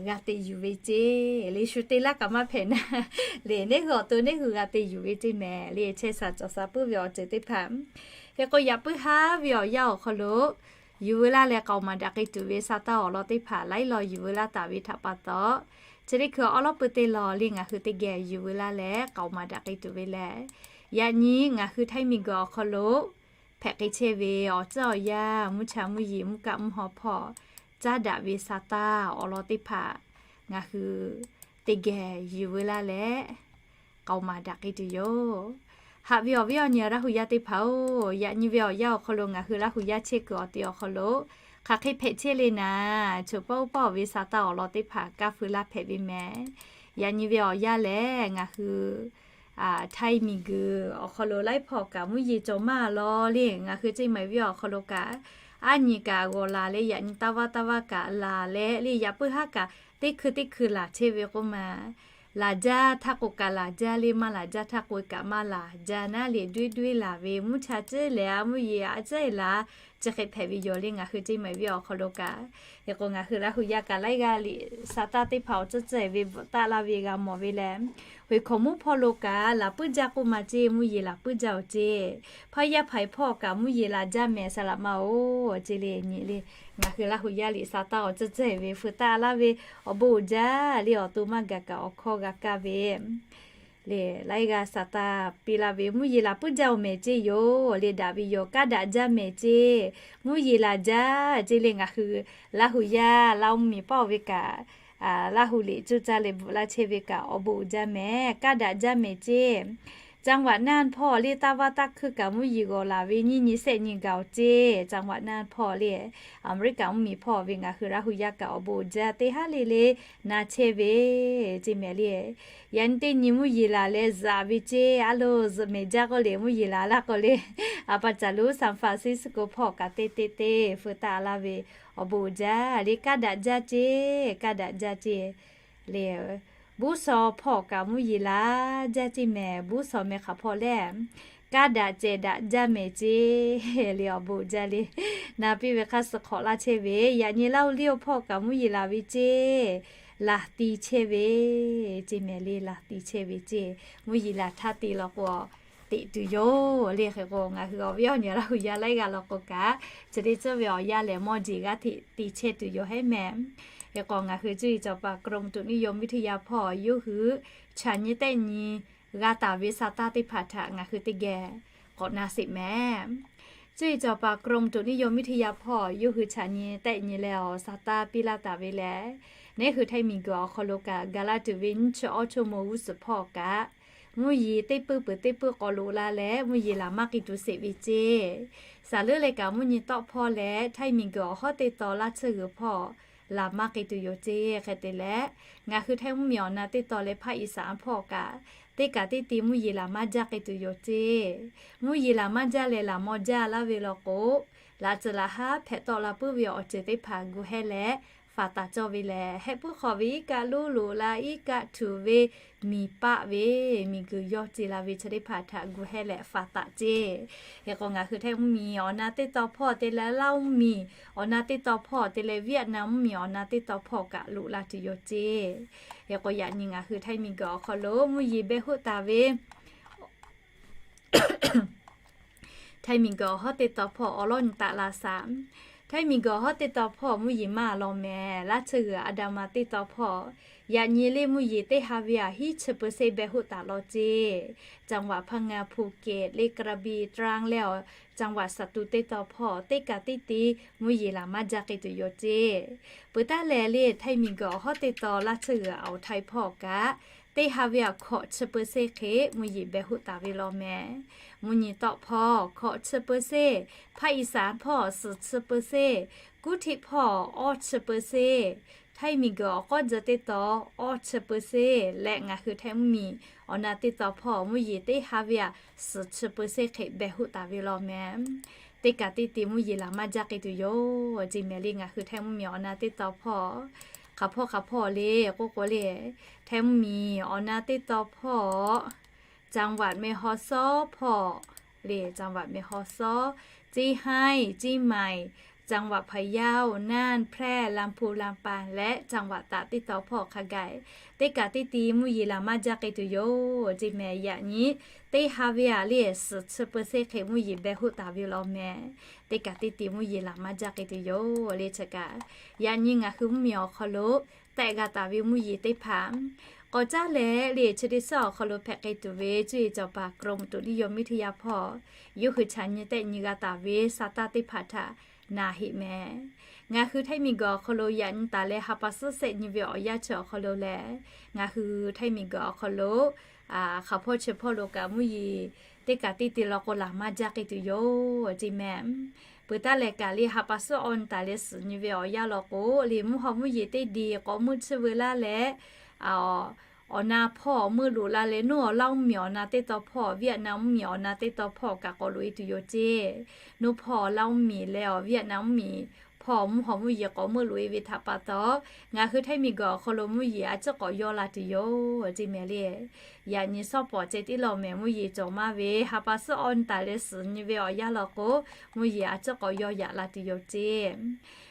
g'a te yuˬ ve ceˇ le, shu te laˇ kaꞈ maˇ hpehꞈ naˇ le, neˇ hui awˬ to neˇ hui g'a te yuˬ ve ceˇ mehˍ le, chehˇ sha cawˬ sha puiˉ ve awˬ ceuˬ teˇ hpaˍ. Hk'e k'o yaꞈ puiˉ haˉ ve awˬ yanˇ awˬ hk'aw lo yuˬ veu laˇ leh k'aoˍ maˍ daꞈ k'ai tuˬ ve sa taˇ awˬ lawn teˇ hpaˍ laiˉ law yuˬ veu laˇ taˍ ve htaꞈ pa taw, chi teˇ hkui awˉ lawˉ peuˇ teˇ law le ngaˬ hui teˇ geh yuˬ veu laˇ leh k'aoˍ maˍ daꞈ k'ai tuˬ ve lehˬ, yaꞈ nyi ngaˬ hui Htaiˇ miˬguiˬ awˬ hk'aw lo hpehꞈ k'ai chehˇ ve awˬ ceuˬ awˬ yanˇ mvuhˇ cha mvuhˇ yeˬ mvuhˇ kaˆ mvuhˇ haw hpawˇ caˉ daꞈ ve sa taˇ awˬ lawn teˇ hpaˍ ngaˬ hui teˇ geh yuˬ veu laˇ leh k'aoˍ maˍ daꞈ k'ai tuˬ yoˬ. Haꞈ ve awˬ viˉ awˬ nyi Laˇ hu yaˇ teˇ hpaˍ-oˬ, yaꞈ nyi ve awˬ yanˇ awˬ hk'aw lo ngaˬ hui Laˇ hu yaˇ chehˇ kuiˬ awˬ ti awˬ hk'aw lo hk'aˬ hk'e hpehꞈ chehˇ le naˍ, choˬ paˇ oˇ paˇ oˬ ve sa taˇ awˬ lawn teˇ hpaˍ kaˇ feu laˇ hpehꞈ ve mehˍ. Yaꞈ nyi ve awˬ yanˇ lehˬ ngaˬ hui Htaiˇ miˬguiˬ awˬ hk'aw lo laiˉ hpawˇ kaꞈ mvuhˇ yeˬ cawˬ maˇ law le, ngaˬ hui ceˇ maˍ ve awˬ hk'aw lo kaꞈ, aˉ nyi kaꞈ g'awˬ laˬ leh yaꞈ nyi taˇ vaˇ taˇ vaˇ kaꞈ laˬ leh le, yaꞈ puiˉ haˉ kaꞈ teˇ hkui teˇ hkui laˬ chehˇ ve k'oˆ ma. Laˬ jaˇ htaˇ k'o kaꞈ laˬ jaˇ le, maˇ laˬ jaˇ htaˇ k'o kaꞈ maˇ laˬ jaˇ naˉ le, duiˉ duiˉ laˬ ve mvuhˇ cha ceˇ leh a mvuhˇ yeˬ a ceˇ laˬ, chi hk'e hpehꞈ ve yoˬ le ngaˬ hui ceˇ maˍ ve awˬ hk'aw lo kaꞈ. Hk'e k'o ngaˬ hui Laˇ hu yaˇ kaꞈ laiˉ g'aˇ liꞈ sa taˇ teˇ hpaˍ awˬ ceuˬ ceuˬ ve bvuhꞈ taˆ laˇ ve g'a mawˬ ve leh, hoꞈ hkawˍ mvuhˇ hpawˇ lo kaꞈ laˬ puiˉ jaˇ k'oˆ ma ceˇ, mvuhˇ yeˬ laˬ puiˉ jaˇ-oˬ ceˇ. Hpaˇ yaˇ hpaˍ hpawˇ kaꞈ mvuhˇ yeˬ laˬ jaˇ mehˍ, saˍ laꞈ ma-oˬ ceˇ le nyi le. Ngaˬ hui Laˇ hu yaˇ liꞈ sa taˇ awˬ ceuˬ ceuˬ ve feu taˆ laˇ ve awˬ bon uiˍ jaˇ le, awˬ to maˇ gaˬ kaꞈ awˬ hkawˇ g'a kaˇ ve le, laiˉ g'aˇ sa taˇ piˇ laˇ ve mvuhˇ yeˬ laˬ puiˉ jaˇ-oˬ mehˍ ceˇ yoˬ le, daꞈ ve yoˬ, kaˇ daꞈ jaˇ mehˍ ceˇ, mvuhˇ yeˬ laˬ jaˇ ceˇ le. Ngaˬ hui Laˇ hu yaˇ Laˇ oˇ miˬ paˆ oˬ ve kaꞈ, Laˇ hu liꞈ cuˇ caˇ leh bvuhꞈ laˇ chehˇ ve kaꞈ awˬ bon uiˍ jaˇ mehˍ, kaˇ daꞈ jaˇ mehˍ ceˇ. จังหวัดน่าน hpawˇ le taˇ vaˇ taˇ hkuiˇ kaꞈ mvuhˇ yeˬ g'awˬ laˬ ve nyiˇ nyi sehˆ nyi gaˬ-oˬ ceˇ. จังหวัดน่าน hpawˇ le, Aˍmeˍriˆkaꞈ mvuhˇ miˬ hpawˇ ve ngaˬ hui Laˇ hu yaˇ kaꞈ awˬ bon uiˍ jaˇ teˇ haˉ le le na chehˇ ve ceˇ mehˍ le. Yaꞈ nyi teˇ nyi mvuhˇ yeˬ laˬ leh zaꞈ ve ceˇ, a loˬ zuhꞈ mehˍ jaˇ k'oˆ le, mvuhˇ yeˬ laˬ laˇ k'oˆ le, a pa caˬ lo San Francisco hpawˇ kaꞈ teˇ teˇ teˇ feu taˆ laˇ ve awˬ bon uiˍ jaˇ le, kaˇ daꞈ jaˇ ceˇ, kaˇ daꞈ jaˇ ceˇ le. Buˉ shaw hpawˇ kaꞈ mvuhˇ yeˬ laˬ jaˇ ceˇ mehˍ, buˉ shaw meh hk'aˬ hpawˇ lehˬ, kaˇ daꞈ cehˬ daꞈ jaˇ mehˍ ceˇ le, awˬ bon uiˍ jaˇ le. Na piˇ ve hk'aˇ suh hk'awꞈ laˇ chehˇ ve, yaꞈ nyi Laˇ hu liˇ oˇ hpawˇ kaꞈ mvuhˇ yeˬ laˬ ve ceˇ, laˬ ti chehˇ ve ceˇ mehˍ le, laˬ ti chehˇ ve ceˇ, mvuhˇ yeˬ laˬ htaˇ te law k'o teꞈ tuˬ yoˬ le. Hk'e k'o ngaˬ hui awˬ viˉ awˬ nyi Laˇ hu yaˇ laiˉ g'aˇ law k'o kaꞈ, chi teˇ ceuˬ ve awˬ yanˇ lehˬ mawˇ jeˬ g'aˇ hteꞈ te chehˇ tuˬ yoˬ hehˉ mehˍ. Hk'e k'o ngaˬ hui cuˇ yiˍ cawˬ paˍ กรมอุตุนิยมวิทยา hpawˇ yawˇ hui chaꞈ nyi tehˆ nyi g'a taˍ ve sa taˇ teˇ hpaˍ htaꞈ ngaˬ hui teˇ geh k'awꞈ na sheˍ mehˍ. Cuˇ yiˍ cawˬ paˍ กรมอุตุนิยมวิทยา hpawˇ yawˇ hui chaꞈ nyi tehˆ nyi leh awˬ saˍ taˇ piˇ laˇ taˍ ve lehˬ, neˇ hui Htaiˇ miˬguiˬ awˬ hk'aw lo kaꞈ gaˬ la tuˬ ve nyiˇ chi awˇ chaw moˍ g'uˇ suhˍ hpawˇ kaꞈ, mvuhˇ yeˬ teˇ puiˉ peuˬ teˇ puiˉ k'awꞈ loꞈ la leh mvuhˇ yeˬ laˬ maˇ k'ai tuˬ sheˍ ve ceˇ. Saˍ leuˉ leh kaꞈ mvuhˇ nyi tawˆ hpawˇ leh Htaiˇ miˬguiˬ awˬ hawˉ teˇ taw laˇ tsuhˇ g'uiˬ hpawˇ laˬ maˇ k'ai tuˬ yoˬ ceˇ. Hk'e te leh, ngaˬ hui Htaiˇ mvuhˇ miˬ awˬ na teˇ taw leh Hpaˇ Iˍsaˍ hpawˇ kaꞈ, teˇ kaꞈ teˇ ti mvuhˇ yeˬ laˬ maˇ jaˇ k'ai tuˬ yoˬ ceˇ. Mvuhˇ yeˬ laˬ maˇ jaˇ leh laˬ maw jaˇ laˇ ve law k'o, laꞈ tcuhˍ laꞈ haˉ hpehꞈ tawˆ la puiˉ ve awˬ ceuˬ teˇ hpaˍ gu hehˇ leh faˍ taˍ cawˇ ve lehˬ, hehˆ puiˉ hk'awꞈ ve iˉ kaˆ luˉ loꞈ la, iˉ kaˆ htuꞈ ve miˬ paˆ ve miˬguiˬ yawˇ ce la ve chi teˇ hpaˍ htaꞈ gu hehˇ leh faˍ taˍ ceˇ. Hk'e k'o, ngaˬ hui Htaiˇ mvuhˇ miˬ awˬ na teˇ taw hpawˇ te leh Laˇ mvuhˇ miˬ awˬ na teˇ taw hpawˇ te leh Vietnam mvuhˇ miˬ awˬ na teˇ taw hpawˇ kaꞈ loꞈ la tuˬ yoˬ ceˇ. Hk'e k'o, yaꞈ nyi ngaˬ hui Htaiˇ miˬguiˬ awˬ hk'aw lo mvuhˇ yeˬ beh hoˆ taˍ ve Htaiˇ miˬguiˬ awˬ hawˉ teˇ taw hpawˇ awˬ lawˉ nyi taˍ la shaˍ. Htaiˇ miˬguiˬ awˬ hawˉ teˇ taw hpawˇ mvuhˇ yeˬ maˇ law mehˍ. Laˇ tsuhˇ g'uiˬ Aˍdanˍ ma teˇ taw hpawˇ, yaꞈ nyi lehˬ mvuhˇ yeˬ teˇ ha ve aꞈ hiˉ chi เปอร์เซ็นต์ beh hoˆ taˍ law ceˇ. จังหวัดพังงา ภูเก็ต leh กระบี่ ตรัง leh awˬ จังหวัดสตูล teˇ taw hpawˇ teˇ kaꞈ teˇ ti mvuhˇ yeˬ laˬ maˇ jaˇ k'ai tuˬ yoˬ ceˇ. Peuˬ taˉ lehˬ lehˬ Htaiˇ miˬguiˬ awˬ hawˉ teˇ taw laˇ tsuhˇ g'uiˬ awˬ Htaiˇ hpawˇ kaꞈ, teˇ ha ve aꞈ hkawꞈ chi เปอร์เซ็นต์ hk'e mvuhˇ yeˬ beh hoˆ taˍ ve law mehˍ. Mvuhˇ nyi tawˆ hpawˇ hkawꞈ chi เปอร์เซ็นต์, Hpaˇ Iˍsaˍ hpawˇ suhˍ chi เปอร์เซ็นต์, Kuˇ Htiˆ hpawˇ awˇ chi เปอร์เซ็นต์, Htaiˇ miˬguiˬ awˬ k'awˇ jeh teˇ taw awˇ chi เปอร์เซ็นต์ leh ngaˬ hui Htaiˇ mvuhˇ miˬ awˬ na teˇ taw hpawˇ mvuhˇ yeˬ teˇ ha ve aꞈ suhˍ chi เปอร์เซ็นต์ hk'e beh hoˆ taˍ ve law mehˍ. Teˇ kaꞈ teˇ ti mvuhˇ yeˬ laˬ maˇ jaˇ k'ai tuˬ yoˬ ceˇ mehˍ lehˬ. Ngaˬ hui Htaiˇ mvuhˇ miˬ awˬ na teˇ taw hpawˇ, hk'aˬ hpawˇ hk'aˬ hpawˇ lehˬ k'oˆ k'o lehˬ, Htaiˇ mvuhˇ miˬ awˬ na teˇ taw hpawˇ จังหวัดแม่ฮ่องสอน hpawˇ lehˬ, จังหวัดแม่ฮ่องสอน, เชียงราย เชียงใหม่, จังหวัดพะเยา น่าน แพร่ ลำพูน ลำปาง leh จังหวัดตาก teˇ taw hpawˇ hk'a gaˬ, teˇ kaꞈ teˇ ti mvuhˇ yeˬ laˬ maˇ jaˇ k'ai tuˬ yoˬ ceˇ mehˍ. Yaꞈ nyi teˇ ha ve aꞈ lehˬ suhˍ chi เปอร์เซ็นต์ hk'e mvuhˇ yeˬ beh hoˆ taˍ ve law mehˍ. Teˇ kaꞈ teˇ ti mvuhˇ yeˬ laˬ maˇ jaˇ k'ai tuˬ yoˬ lehˬ. Chi kaꞈ yaꞈ nyi ngaˬ hui mvuhˇ miˬ awˬ hk'aw lo tehˆ g'a taˍ ve mvuhˇ yeˬ teˇ hpaˍ k'awꞈ caˉ leh lehˬ, chi teˇ suhˉ awˬ hk'aw lo hpehꞈ k'ai tuˬ ve cuˇ yiˍ cawˬ paˍ กรมอุตุนิยมวิทยา hpawˇ yawˇ hui chaꞈ nyi tehˆ nyi g'a taˍ ve saˍ taˇ teˇ hpaˍ htaꞈ na heˆ mehˍ. Ngaˬ hui Htaiˇ miˬguiˬ awˬ hk'aw lo yaꞈ nyi taˍ leh ha pa suhˉ shehˆ nyi ve awˬ yanˇ chi awˬ hk'aw lo lehˬ, ngaˬ hui Htaiˇ miˬguiˬ awˬ hk'aw lo hk'aˬ hpawˇ chi hpawˇ lo kaꞈ mvuhˇ yeˬ teˇ kaꞈ teˇ ti law k'o laˬ maˇ jaˇ k'ai tuˬ yoˬ ceˇ mehˍ. Peuˬ taˉ leh kaꞈ lehˬ ha pa suhˉ awˇ nyi taˍ leh suhˍ nyi ve awˬ yanˇ law k'o lehˬ, mvuhˇ haw mvuhˇ yeˬ teˇ diˬ k'awꞈ meuˇ chiˇ veu laˇ leh, awˬ na hpawˇ meuˇ loꞈ la leh, nawˬ awˬ Laˇ mvuhˇ miˬ awˬ na teˇ taw hpawˇ, Vietnam mvuhˇ miˬ awˬ na teˇ taw hpawˇ kaꞈ k'awꞈ loꞈ e tuˬ yoˬ ceˇ. Nawˬ hpawˇ Laˇ mvuhˇ miˬ leh awˬ Vietnam mvuhˇ miˬ hpawˇ mvuhˇ haw mvuhˇ yeˬ k'awꞈ meuˇ loꞈ e ve htaꞈ pa taw, ngaˬ hui Htaiˇ miˬguiˬ awˬ hk'aw lo mvuhˇ yeˬ a ciˉ k'awꞈ yawˇ la tuˬ yoˬ ceˇ mehˍ lehˬ. Yaꞈ nyi shawˉ pawˍ ceh tiˉ law mehˍ, mvuhˇ yeˬ cawˬ maˇ ve ha pa suhˉ awˇ nyi taˍ leh suhˍ nyi ve awˬ yanˇ law k'o, mvuhˇ yeˬ a ciˉ k'awꞈ yawˇ yaꞈ la tuˬ yoˬ ceˇ.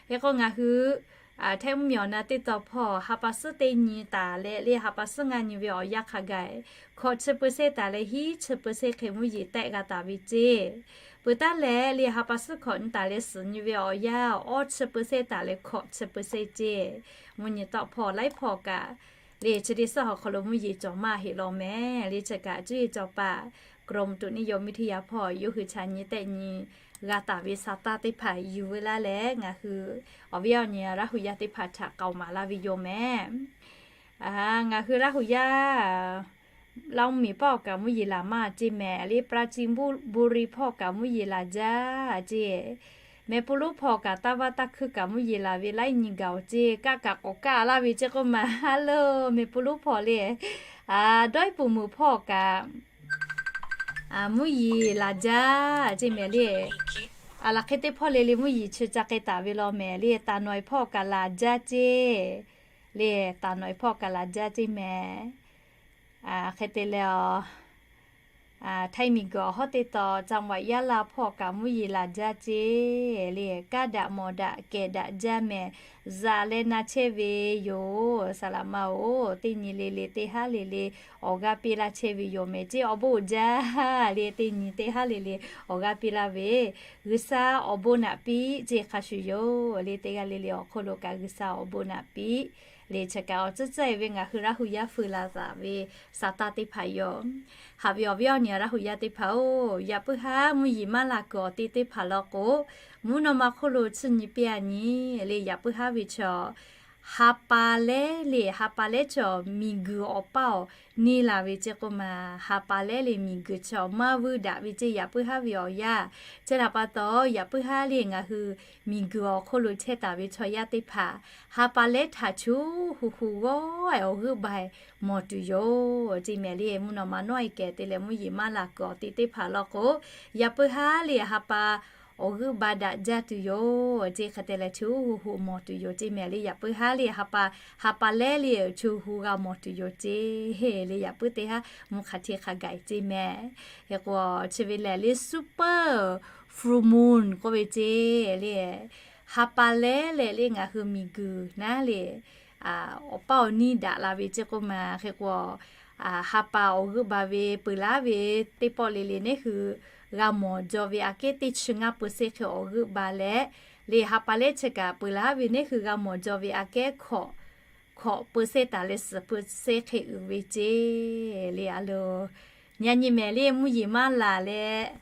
Hk'e k'o ngaˬ hui Htaiˇ mvuhˇ miˬ awˬ na teˇ taw hpawˇ ha pa suhˉ teˇ nyi taˍ leh lehˬ ha pa suhˉ ngaˇ nyi ve awˬ yanˇ hk'a gaˬ, hkawꞈ chi เปอร์เซ็นต์ taˍ leh hiˉ chi เปอร์เซ็นต์ hk'e mvuhˇ yeˬ tehˆ g'a taˍ ve ceˇ. Peuˬ taˉ leh lehˬ ha pa suhˉ hkawꞈ nyi taˍ leh suhˍ nyi ve awˬ yanˇ awˇ chi เปอร์เซ็นต์ taˍ leh hkawꞈ chi เปอร์เซ็นต์ ceˇ. Mvuhˇ nyi tawˆ hpawˇ laiˉ hpawˇ kaꞈ lehˬ, chi teˇ suhˉ awˬ hk'aw lo mvuhˇ yeˬ cawˬ maˇ heˆ law mehˍ lehˬ. Chi kaꞈ cuˇ yiˍ cawˬ paˍ กรมอุตุนิยมวิทยา hpawˇ yawˇ hui chaꞈ nyi tehˆ nyi g'a taˍ ve saˍ taˇ teˇ hpaˍ yuˬ veu laˇ leh, ngaˬ hui awˬ viˉ awˬ nyi Laˇ huˍ yaˇ teˇ hpaˍ htaꞈ k'aoˍ maˍ laˇ ve yoˬ mehˍ. Ngaˬ hui Laˇ huˍ yaˇ Laˇ mvuhˇ miˬ hpawˇ kaꞈ mvuhˇ yeˬ laˬ maˇ ceˇ mehˍ lehˬ, ปราจีนบุรี hpawˇ kaꞈ mvuhˇ yeˬ laˬ jaˇ ceˇ. Mehˍ pu lonˉ hpawˇ kaꞈ taˇ vaˇ taˇ hkuiˇ kaꞈ mvuhˇ yeˬ laˬ ve laiˉ nyi gaˬ-oˬ ceˇ. Kaˆ kaꞈ k'awꞈ kaˆ laˇ ve ceˇ k'oˆ ma ha lo, mehˍ pu lonˉ hpawˇ lehˬ, dawˇ iˉ puˍ muiˬ hpawˇ kaꞈ mvuhˇ yeˬ laˬ jaˇ ceˇ mehˍ lehˬ. Aˬ laˬ hk'e teˇ hpawˇ le le mvuhˇ yeˬ chi ca k'ai taˍ ve law mehˍ lehˬ, taˍ nawˬ hpawˇ kaꞈ laˬ jaˇ ceˇ lehˬ, taˍ nawˬ hpawˇ kaꞈ laˬ jaˇ ceˇ mehˍ. Hk'e te leh, Htaiˇ miˬguiˬ awˬ hawˉ teˇ taw จังหวัดยะลา hpawˇ kaꞈ mvuhˇ yeˬ laˬ jaˇ ceˇ lehˬ, kaˇ daꞈ mawˬ daꞈ kehˬ daꞈ jaˇ mehˍ. Zaꞈ leh na chehˇ ve yoˬ. Saˍ laꞈ ma-oˬ, teˇ nyi le le teˇ haˉ le le awˬ g'aˇ piˇ laˇ chehˇ ve yoˬ mehˍ ceˇ. Awˬ bon uiˍ jaˇ lehˬ, teˇ nyi teˇ haˉ le le awˬ g'aˇ piˇ laˇ ve, G'uiˬsha awˬ bon naꞈ piˇ ceˇ hk'a shuˍ yoˬ lehˬ. Teˇ g'aˇ le le awˬ hk'oˆ lo kaꞈ G'uiˬsha awˬ bon naꞈ piˇ le chi kaꞈ awˬ tcuhˉ tcuhˉ-e ve ngaˬ hui Laˇ hu yaˇ feu la taˍ ve Saˍtanˍ teˇ hpaˍ yoˬ. Haꞈ ve awˬ viˉ awˬ nyi Laˇ hu yaˇ teˇ hpaˍ-oˬ, yaꞈ puiˉ haˉ mvuhˇ yeˬ maˇ laˬ kuiˬ awˬ te teˇ hpaˍ law k'o, mvuhˇ naw ma hk'oˆ lo chiˇ nyi piˇ-a nyi le. Yaꞈ puiˉ haˉ ve chaw ha pa lehˉ le, ha pa lehˉ chaw miˬguiˬ awˬ paˇ awˬ neˇ laˬ ve ceˇ k'oˆ ma, ha pa lehˉ le miˬguiˬ chaw maˇ vuiˇ daꞈ ve ceˇ. Yaꞈ puiˉ haˉ ve awˬ yanˇ chi htaꞈ pa taw, yaꞈ puiˉ haˉ le ngaˬ hui miˬguiˬ awˬ hk'oˆ lo chehˇ taˍ ve chaw yaˇ teˇ hpaˍ ha pa lehˉ htaꞈ chu hu hu g'awˇ-e awˬ g'euˆ ba-e mawˬ tuˬ yoˬ ceˇ mehˍ le. Mvuhˇ naw ma nawˉ-e kehˬ te leh mvuhˇ yeˬ maˇ laˬ kuiˬ awˬ te teˇ hpaˍ law k'o, yaꞈ puiˉ haˉ le ha pa awˬ g'euˆ ba daꞈ jaˇ tuˬ yoˬ ceˇ. Hk'e te leh chu hu hu mawˬ tuˬ yoˬ ceˇ mehˍ le. Yaꞈ puiˉ haˉ le ha pa, ha pa lehˉ le chu hu g'a mawˬ tuˬ yoˬ ceˇ le. Yaꞈ puiˉ teˇ haˉ mvuhˇ hk'a hteˇ hk'a gaˬ-e ceˇ mehˍ. Hk'e k'o, chi ve lehˬ le super full moon k'oˆ ve ceˇ le. Ha pa lehˉ leh le ngaˬ hui miˬguiˬ naˉ le awˬ paˇ awˬ neˇ daꞈ la ve ceˇ k'oˆ ma. Hk'e k'o, ha pa awˬ g'euˆ ba ve peuˬ laˉ ve teˇ pawˆ le le neˇ hui g'a mawˬ jaw ve aꞈ kehˉ teˇ chi ngaˇ peuˬ seˇ hk'e awˬ g'euˆ ba leh, le ha pa lehˉ chi kaꞈ peuˬ laˉ ve neˇ hui g'a mawˬ jaw ve aꞈ kehˉ hkawꞈ, hkawꞈ peuˬ seˇ taˍ leh suhˍ peuˬ seˇ hk'e uiˍ ve ceˇ le. A lo nyi nyi mehˍ le mvuhˇ yeˬ maˇ laˬ leh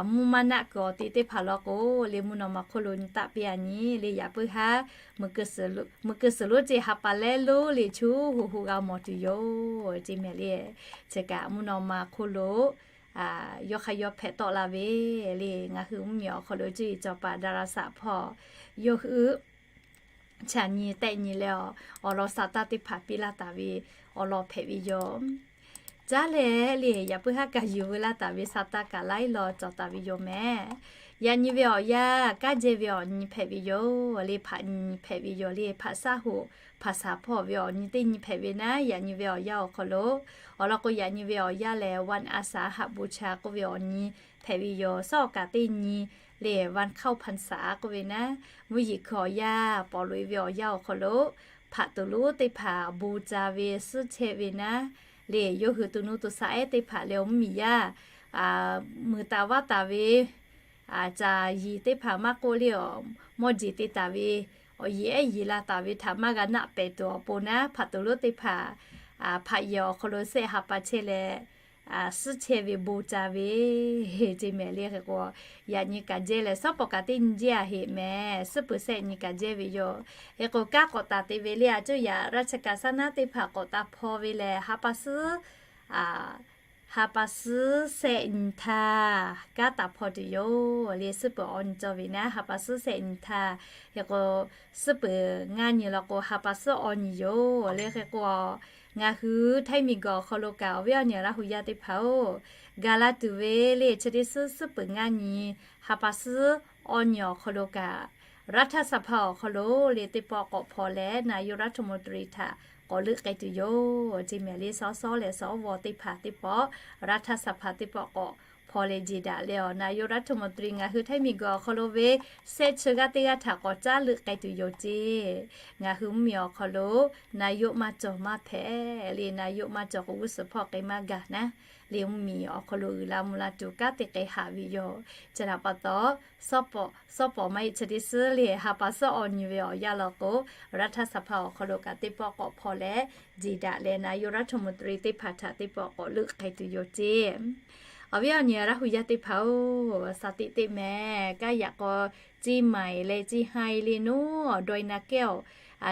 mvuhˇ maˇ naˆ kuiˬ awˬ te teˇ hpaˍ law k'o, le mvuhˇ naw ma hk'oˆ lo nyi taˆ piˇ-a nyi le. Yaꞈ puiˉ haˉ mvuhˇ kuiˬ suhˍ lonˉ ceˇ ha pa lehˉ lonˉ le chu hu hu g'a mawˬ tuˬ yoˬ ceˇ mehˍ le. Chi kaꞈ mvuhˇ naw ma hk'oˆ lo yawˇ hk'aˇ yawˇ hpehꞈ tawˆ la ve le. Ngaˬ hui mvuhˇ miˬ awˬ hk'aw lo cuˇ yiˍ cawˬ paˍ daˍ laꞈ shaꞈ hpawˇ yawˇ hui chaꞈ nyi tehˆ nyi leh, awˬ lawn Saˍtanˍ teˇ hpaˍ piˇ laˇ taˍ ve awˬ lawn hpehꞈ ve yoˬ. Caˉ leh le yaꞈ puiˉ haˉ kaꞈ yuˬ veu laˇ taˍ ve Saˍtanˍ kaꞈ laiˉ law cawˬ taˍ ve yoˬ mehˍ. Yaꞈ nyi ve awˬ yanˇ kanˉ jehˇ ve awˬ nyi hpehꞈ ve yoˬ le. Hpaꞈ nyi hpehꞈ ve yoˬ le. Hpaꞈ shaˉ hoꞈ hpaˍ shaˍ hpawˇ ve awˬ nyi teˇ nyi hpehꞈ ve naˉ, yaꞈ nyi ve awˬ yanˇ awˬ hk'aw lo. Awˬ lawn k'o, yaꞈ nyi ve awˬ yanˇ lehˬ วันอาสาฬหบูชา k'oˆ ve awˬ nyi hpehꞈ ve yoˬ. Suhˉ awˬ kaꞈ teˇ nyi le วันเข้าพรรษา k'oˆ ve naˉ, mvuhˇ yeˬ hkui awˬ yanˇ pawˍ loꞈ-e ve awˬ yanˇ awˬ hk'aw lo hpaꞈ tuˬ lonˉ teˇ hpaˍ bon ca ve suhˉ chehˇ ve naˉ, le yawˇ hui to nuˇ to shaˆ ehˉ teˇ hpaˍ leh awˬ mvuhˇ miˬ yaˇ muiˬ taˍ vaˇ taˍ ve caˬ yiˍ teˇ hpaˍ maˇ k'oˆ le, awˬ mawˇ jeˬ te taˍ ve awˬ yeˬ ehˉ yeˬ la taˍ ve htaꞈ maˇ g'a naˆ pehˍ tuˬ awˬ pon naˉ, hpaꞈ tuˬ lonˉ teˇ hpaˍ hpaꞈ yehˬ awˬ hk'aw lo sehˆ ha pa chehˇ leh suhˉ chehˇ ve bon ca ve ceˇ mehˍ le. Hk'e k'o, yaꞈ nyi kaꞈ jehˇ leh suhˉ pawˍ kaꞈ teˇ nyi jehˇ-a heꞈ mehˍ. Suhˉ peuˬ sehˆ nyi kaꞈ jehˇ ve yoˬ. Hk'e k'o, kanˉ k'awꞈ taˍ te ve le a cuˇ yaꞈ ราชการ shaˉ naˉ teˇ hpaˍ k'awꞈ taˍ hpaw ve lehˬ, ha pa suhˉ ha pa suhˉ sehˆ nyi htaˇ kanˉ taˍ hpaw tuˬ yoˬ le. Suhˉ peuˬ awˬ nyi cawˬ ve naˉ, ha pa suhˉ sehˆ nyi htaˇ. Hk'e k'o, suhˉ peuˬ ngaˇ nyi law k'o, ha pa suhˉ awˬ nyi yoˬ le. Hk'e k'o, ngaˬ hui Htaiˇ miˬguiˬ awˬ hk'aw lo kaꞈ awˬ viˉ awˬ nyi Laˇ hu yaˇ teˇ hpaˍ-oˬ, gaˬ la tuˬ ve le chi teˇ suhˉ suhˉ peuˬ ngaˇ nyi ha pa suhˉ awˬ nyi awˬ hk'aw lo kaꞈ รัฐสภา awˬ hk'aw lo le teˇ pawˆ k'awꞈ hpaw leh นายกรัฐมนตรี htaꞈ k'awꞈ leuˆ k'ai tuˬ yoˬ ceˇ mehˍ le. Sawˉ sawˉ leh sawˉ vawˇ teˇ hpaˍ teˇ pawˆ รัฐสภา teˇ pawˆ k'awꞈ hpaw leh jeˬ daꞈ leh awˬ นายกรัฐมนตรี ngaˬ hui Htaiˇ miˬguiˬ awˬ hk'aw lo ve sehˆ chi g'aˇ teˇ g'aˇ htaꞈ k'awꞈ caˉ leuˆ k'ai tuˬ yoˬ ceˇ. Ngaˬ hui mvuhˇ miˬ awˬ hk'aw lo นายก maˇ cawˬ maˇ hpehꞈ le, นายก maˇ cawˬ k'o g'uˇ suhˍ hpawˇ k'ai maˇ gaˬ naˉ, le mvuhˇ miˬ awˬ hk'aw lo uiˍ la mvuh la tuˬ kanˉ te k'ai haꞈ ve yoˬ. Chi htaꞈ pa taw, suhˉ pawˍ maˇ heˆ chi teˇ suhˉ le ha pa suhˉ awˬ nyi ve awˬ yanˇ law k'o, รัฐสภา awˬ hk'aw lo kaꞈ teˇ pawˆ k'awꞈ hpaw leh jeˬ daꞈ leh นายกรัฐมนตรี teˇ hpaˍ htaꞈ teˇ pawˆ k'awꞈ leuˆ k'ai tuˬ yoˬ ceˇ. Awˬ viˉ awˬ nyi Laˇ hu yaˇ teˇ hpaˍ-oˬ, shaˍ tiꞈ teˇ mehˍ kaˇ yaꞈ k'aw เชียงใหม่ leh เชียงราย le naˉ, ดอยนาแก้ว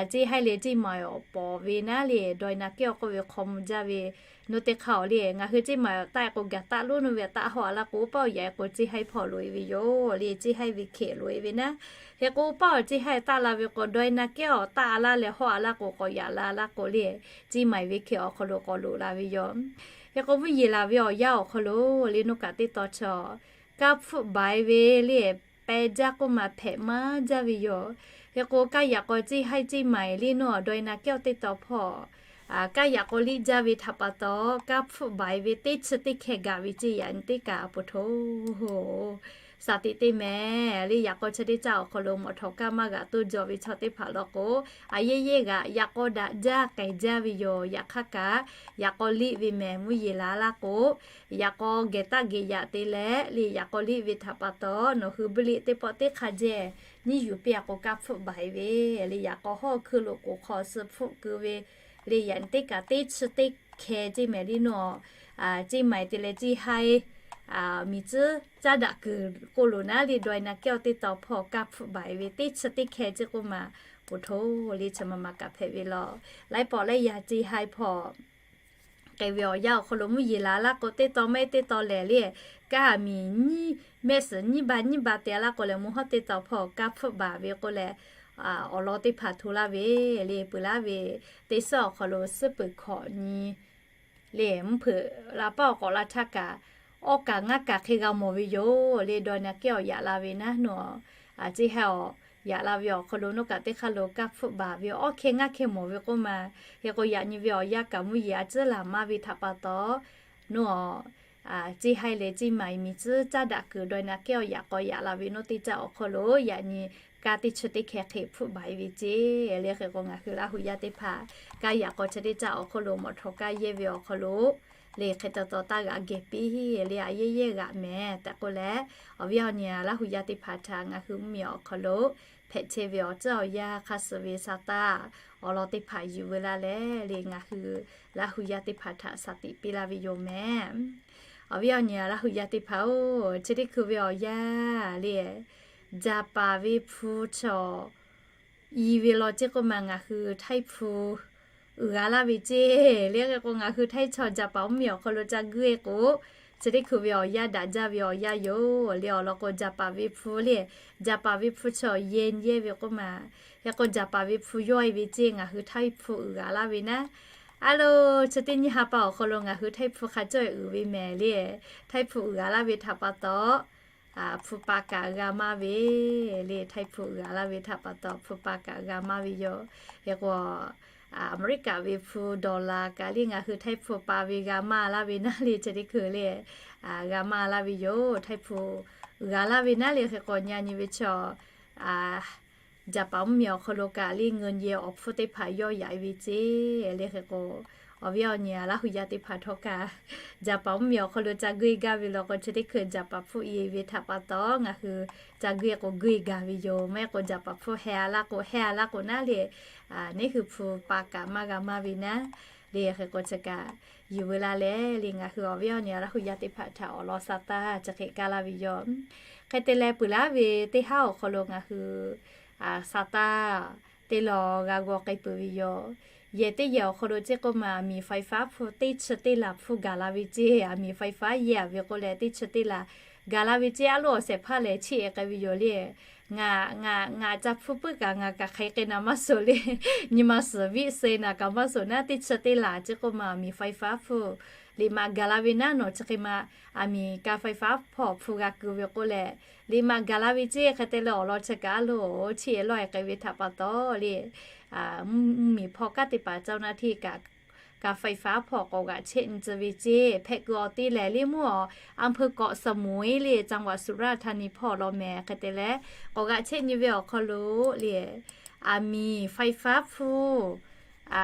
เชียงราย leh เชียงใหม่ awˬ pawˍ ve naˉ le ดอยนาแก้ว k'oˆ ve hk'aw mvuh jaˇ ve naˉ teˇ hk'aˇ-oˬ le. Ngaˬ hui เชียงใหม่ awˬ taˆ-e k'o gaˬ taˆ lonˉ naw ve taˆ hawˆ-a laˇ k'o, oˇ paˆ awˬ yaꞈ-e k'o เชียงราย hpawˇ loꞈ-e ve yoˬ le. เชียงราย ve hkeh loꞈ-e ve naˉ. Hk'e k'o, oˇ paˆ awˬ เชียงราย taˆ la ve k'o, ดอยนาแก้ว taˆ-a laˇ leh hawˆ-a laˇ k'o k'awꞈ yaꞈ la laˇ k'o le, เชียงใหม่ ve hkeh awˬ hk'aw lo k'awꞈ loꞈ la ve yoˬ. Hk'e k'o, mvuhˇ yeˬ laˬ ve awˬ yanˇ awˬ hk'aw lo le naˉ kaꞈ teˇ taw chaw kaˇ hpfuhˆ baiˍ ve le peh jaˇ k'oˆ ma hpehꞈ maˇ jaˇ ve yoˬ. Hk'e k'o, kaˇ yaꞈ k'aw เชียงราย le naˉ ดอยนาแก้ว teˇ taw hpawˇ kaˇ yaꞈ k'aw liˇ jaˇ ve htaꞈ pa taw, kaˇ hpfuhˆ baiˍ ve teˇ chi teˇ hkeh gaˬ ve ceˇ. Yaꞈ nyi teˇ kaꞈ a pu htoꞈ shaˍ tiꞈ teˇ mehˍ le. Yaꞈ k'aw chi teˇ caˇ awˬ hk'aw lo mawˬ htawꞈ kaˇ maˇ g'aꞈ toˇ jaw ve chaw teˇ hpaˍ law k'o, a yehˉ yehˉ g'aꞈ yaꞈ k'aw daꞈ jaˇ k'ai jaˇ ve yoˬ. Yaꞈ hk'aˇ kaꞈ yaꞈ k'aw liˇ ve mehˍ mvuhˇ yeˬ la laˇ k'o, yaꞈ k'aw geh taˆ geh yaꞈ te leh le yaꞈ k'aw liˇ ve htaꞈ pa taw, nawˬ hui buiˇ liꞈ teˇ pawˆ teˇ hk'a jehˇ nyiˇ yuˬ piˇ a k'o kaˇ hpfuhˆ baˬ e ve le. Yaꞈ k'aw hawˉ hkui lo k'oˍ hk'aw suh hpfuhˆ keu ve le. Yaꞈ nyi teˇ kaꞈ teˇ chi teˇ hkeh ceˇ mehˍ le nawˬ. Ceˇ maiˍ te leh ceˇ haiˇ miˬ tcuhˉ caˉ daꞈ kuiˬ k'oˆ loˬ naˉ le, dawˇ e na kehˉ awˬ teˇ tawn hpawˇ kaˇ hpfuhˆ baˬ e ve teˇ chi teˇ hkeh ceˇ k'oˆ ma, k'oˍ hto le chi ma ma kaꞈ hpehꞈ ve law. Laiˉ pawˆ laiˉ yaˇ ceˇ haiˇ hpawˇ k'ai ve awˬ yanˇ awˬ hk'aw lo mvuhˇ yeˬ la laˇ k'o, teˇ tawn mehˆ teˇ tawn lehˬ le, kaˇ miˬ nyiˇ mehˆ suhˍ nyiˇ ba nyiˇ ba te laˇ k'o lehˬ, mvuhˇ hawˉ teˇ tawn hpawˇ kaˇ hpfuhˆ baˬ ve k'oˆ leh, awˬ lawn teˇ hpaˍ hto laˇ ve le. Peuˬ laˇ ve teˇ suhˉ awˬ hk'aw lo suhˉ peuˬ hkawꞈ nyi le, mvuhˇ hpeuꞈ la paˉ awˬ k'awꞈ la htaˇ kaꞈ, awˇ kaꞈ ngaˇ kaꞈ hk'e g'a mawˬ ve yoˬ le. Dawˇ e na kehˉ awˬ yaꞈ la ve naˉ nawˬ, ceˇ haiˇ awˬ yaꞈ la ve awˬ hk'aw lo nawˬ kaꞈ teˇ hk'aˇ lo kaˇ hpfuhˆ baˬ ve awˇ hkeh ngaˇ hkeh mawˬ ve k'oˆ ma. Hk'e k'o yaꞈ nyi ve awˬ yanˇ kaꞈ mvuhˇ yeˬ a tcuhˉ laˬ maˇ ve htaꞈ pa taw, nawˬ ceˇ haiˇ leh ceˇ maiˍ miˬ tcuhˉ caˉ daꞈ kuiˬ dawˇ e na kehˉ awˬ yaꞈ k'aw yaꞈ la ve nawˬ teˇ caˇ awˬ hk'aw lo yaꞈ nyi kaˇ teˇ chi teˇ hkeh hk'e hpfuhˆ baˬ e ve ceˇ le. Hk'e k'o ngaˬ hui Laˇ huˍ yaˇ teˇ hpaˍ kaˇ yaꞈ k'aw chi teˇ caˇ awˬ hk'aw lo mawˬ htaw kaˇ yehˇ ve awˬ hk'aw lo le, hk'e taw taw taˇ g'aꞈ geh piˇ le, a yehˇ yehˇ g'aꞈ mehˍ tehꞈ k'oˆ leh, awˬ viˉ awˬ nyi Laˇ huˍ yaˇ teˇ hpaˍ htaꞈ ngaˬ hui mvuhˇmiˬ awˬ hk'aw lo hpehꞈ chehˇ ve awˬ tcuhˉ awˬ yanˇ hk'aˇ suh ve sa taˇ awˬ lawn teˇ hpaˍ yuˬ veu laˇ leh le, ngaˬ hui Laˇ huˍ yaˇ teˇ hpaˍ htaꞈ shaˍ tiꞈ piˇ laˇ ve yoˬ mehˍ. Awˬ viˉ awˬ nyi Laˇ huˍ yaˇ teˇ hpaˍ-oˬ, chi teˇ hkui ve awˬ yanˇ le, jaˍ paˍ ve hpu chaw i ve law ceˇ k'oˆ ma, ngaˬ hui Htaiˇ hpu uiˍ g'a laˇ ve ceˇ le. Hk'e k'o ngaˬ hui Htaiˇ chaw jaˍ paˍ mvuhˇmiˬ awˬ hk'aw lo ca guˇ e k'o, chi teˇ hkui ve awˬ yanˇ daꞈ jaˇ ve awˬ yanˇ yoˬ le. Awˬ lawn k'o jaˍ paˍ ve hpu le, jaˍ paˍ ve hpu chaw yehˇ yehˇ ve k'oˆ ma. Hk'e k'o jaˍ paˍ ve hpu yawˇ e ve ceˇ ngaˬ hui Htaiˇ hpu uiˍ g'a laˇ ve naˉ. A lo, chi teˇ nyi ha pa awˬ hk'aw lo ngaˬ hui Htaiˇ hpu hk'a cawˇ uiˍ ve mehˍ le. Htaiˇ hpu uiˍ g'a laˇ ve htaꞈ pa taw, hpu pa kaꞈ g'a maˇ ve le. Htaiˇ hpu uiˍ g'a laˇ ve htaꞈ pa taw hpu pa kaꞈ g'a maˇ ve yoˬ. Hk'e k'o Aˍmeˍriˆkaꞈ ve hpu dollar kaꞈ le ngaˬ hui Htaiˇ hpu pa ve g'a maˇ laˇ ve naˉ le. Chi teˇ hkui le g'a maˇ laˇ ve yoˬ. Htaiˇ hpu uiˍ g'a laˇ ve naˉ le. Hk'e k'o nyi a nyi ve chaw jaˍ paˍ mvuhˇmiˬ awˬ hk'aw lo kaꞈ le ngeu yehˇ awˬ hpfuhˇ teˇ hpaˍ yawˇ yaꞈ e ve ceˇ le. Hk'e k'o awˬ viˉ awˬ nyi Laˇ huˍ yaˇ teˇ hpaˍ htawˇ kaꞈ jaˍ paˍ mvuhˇmiˬ awˬ hk'aw lo ca guˇ e gaˇ ve law k'o, chi teˇ hkui jaˍ paˍ hpfuhˆ i ve htaꞈ pa taw ngaˬ hui ca guˇ e k'o guˇ e gaˬ ve yoˬ. Maˇ heˆ k'o jaˍ paˍ hpfuhˆ heh a laˇ k'o, heh a laˇ k'o naˉ le, neˇ hui hpu pa kaꞈ maˇ g'a maˇ ve naˉ le. Hk'e k'o chi kaꞈ yuˬ veu laˇ leh le, ngaˬ hui awˬ viˉ awˬ nyi Laˇ huˍ yaˇ teˇ hpaˍ htaꞈ awˬ lawn sa taˇ chi hk'e kaˇ laˇ ve yoˬ. Hk'e te leh peuˬ laˇ ve teˇ haˉ awˬ hk'aw lo ngaˬ hui sa taˇ teˇ law g'a g'aw k'ai peuˬ ve yoˬ. Yehˬ teˇ yehˬ awˬ hk'aw lo ceˇ k'oˆ ma, aˬ miˍ faiˍ faˉ hpu teˇ chi teˇ laˬ hpfuhˇ gaˬ la ve ceˇ, aˬ miˍ faiˍ faˉ yehˇ a ve k'oˆ leh teˇ chi teˇ laˬ gaˬ la ve ceˇ, a loˉ awˬ shehˍ hpaˇ lehˬ chiˇ ehˍ k'ai ve yoˬ le. Ngaˬ, ngaˬ, ngaˬ ca hpfuhˇ puiˉ kaꞈ ngaˬ kaꞈ hk'aˬ hk'e k'ai na maˇ suhˍ le. Nyi ma suhˍ viˆ suh e naˍ kaꞈ maˇ suhˍ naˉ, teˇ chi teˇ laˬ ceˇ k'oˆ ma, aˬ miˍ faiˍ faˉ hpfuhˇ liꞈ ma gaˬ la ve naˉ nawˬ chi hk'e ma, aˬ miˍ ka faiˍ faˉ hpawˇ hpfuhˇ g'a keu ve k'oˆ leh, liꞈ ma gaˬ la ve ceˇ. Hk'e te leh awˬ lawn chi kaꞈ a loˉ chiˇ ehˍ lawˇ ehˍ k'ai ve htaꞈ pa taw le, mvuhˇmiˬ hpawˇ kaˉ teˇ hpaˍ caˇ naˇ hteˇ kaꞈ ka faiˍ faˉ hpawˇ k'awꞈ g'aꞈ chehˇ nyi tcuh ve ceˇ. Hpehꞈ kuiˬ awˬ te lehˬ le mvuhˇ awˬ อำเภอเกาะสมุย le จังหวัดสุราษฎร์ธานี hpawˇ law mehˍ. Hk'e te leh k'awꞈ g'aꞈ chehˇ nyi ve awˬ hk'aw lo le, aˬ miˍ faiˍ faˉ hpfuhˇ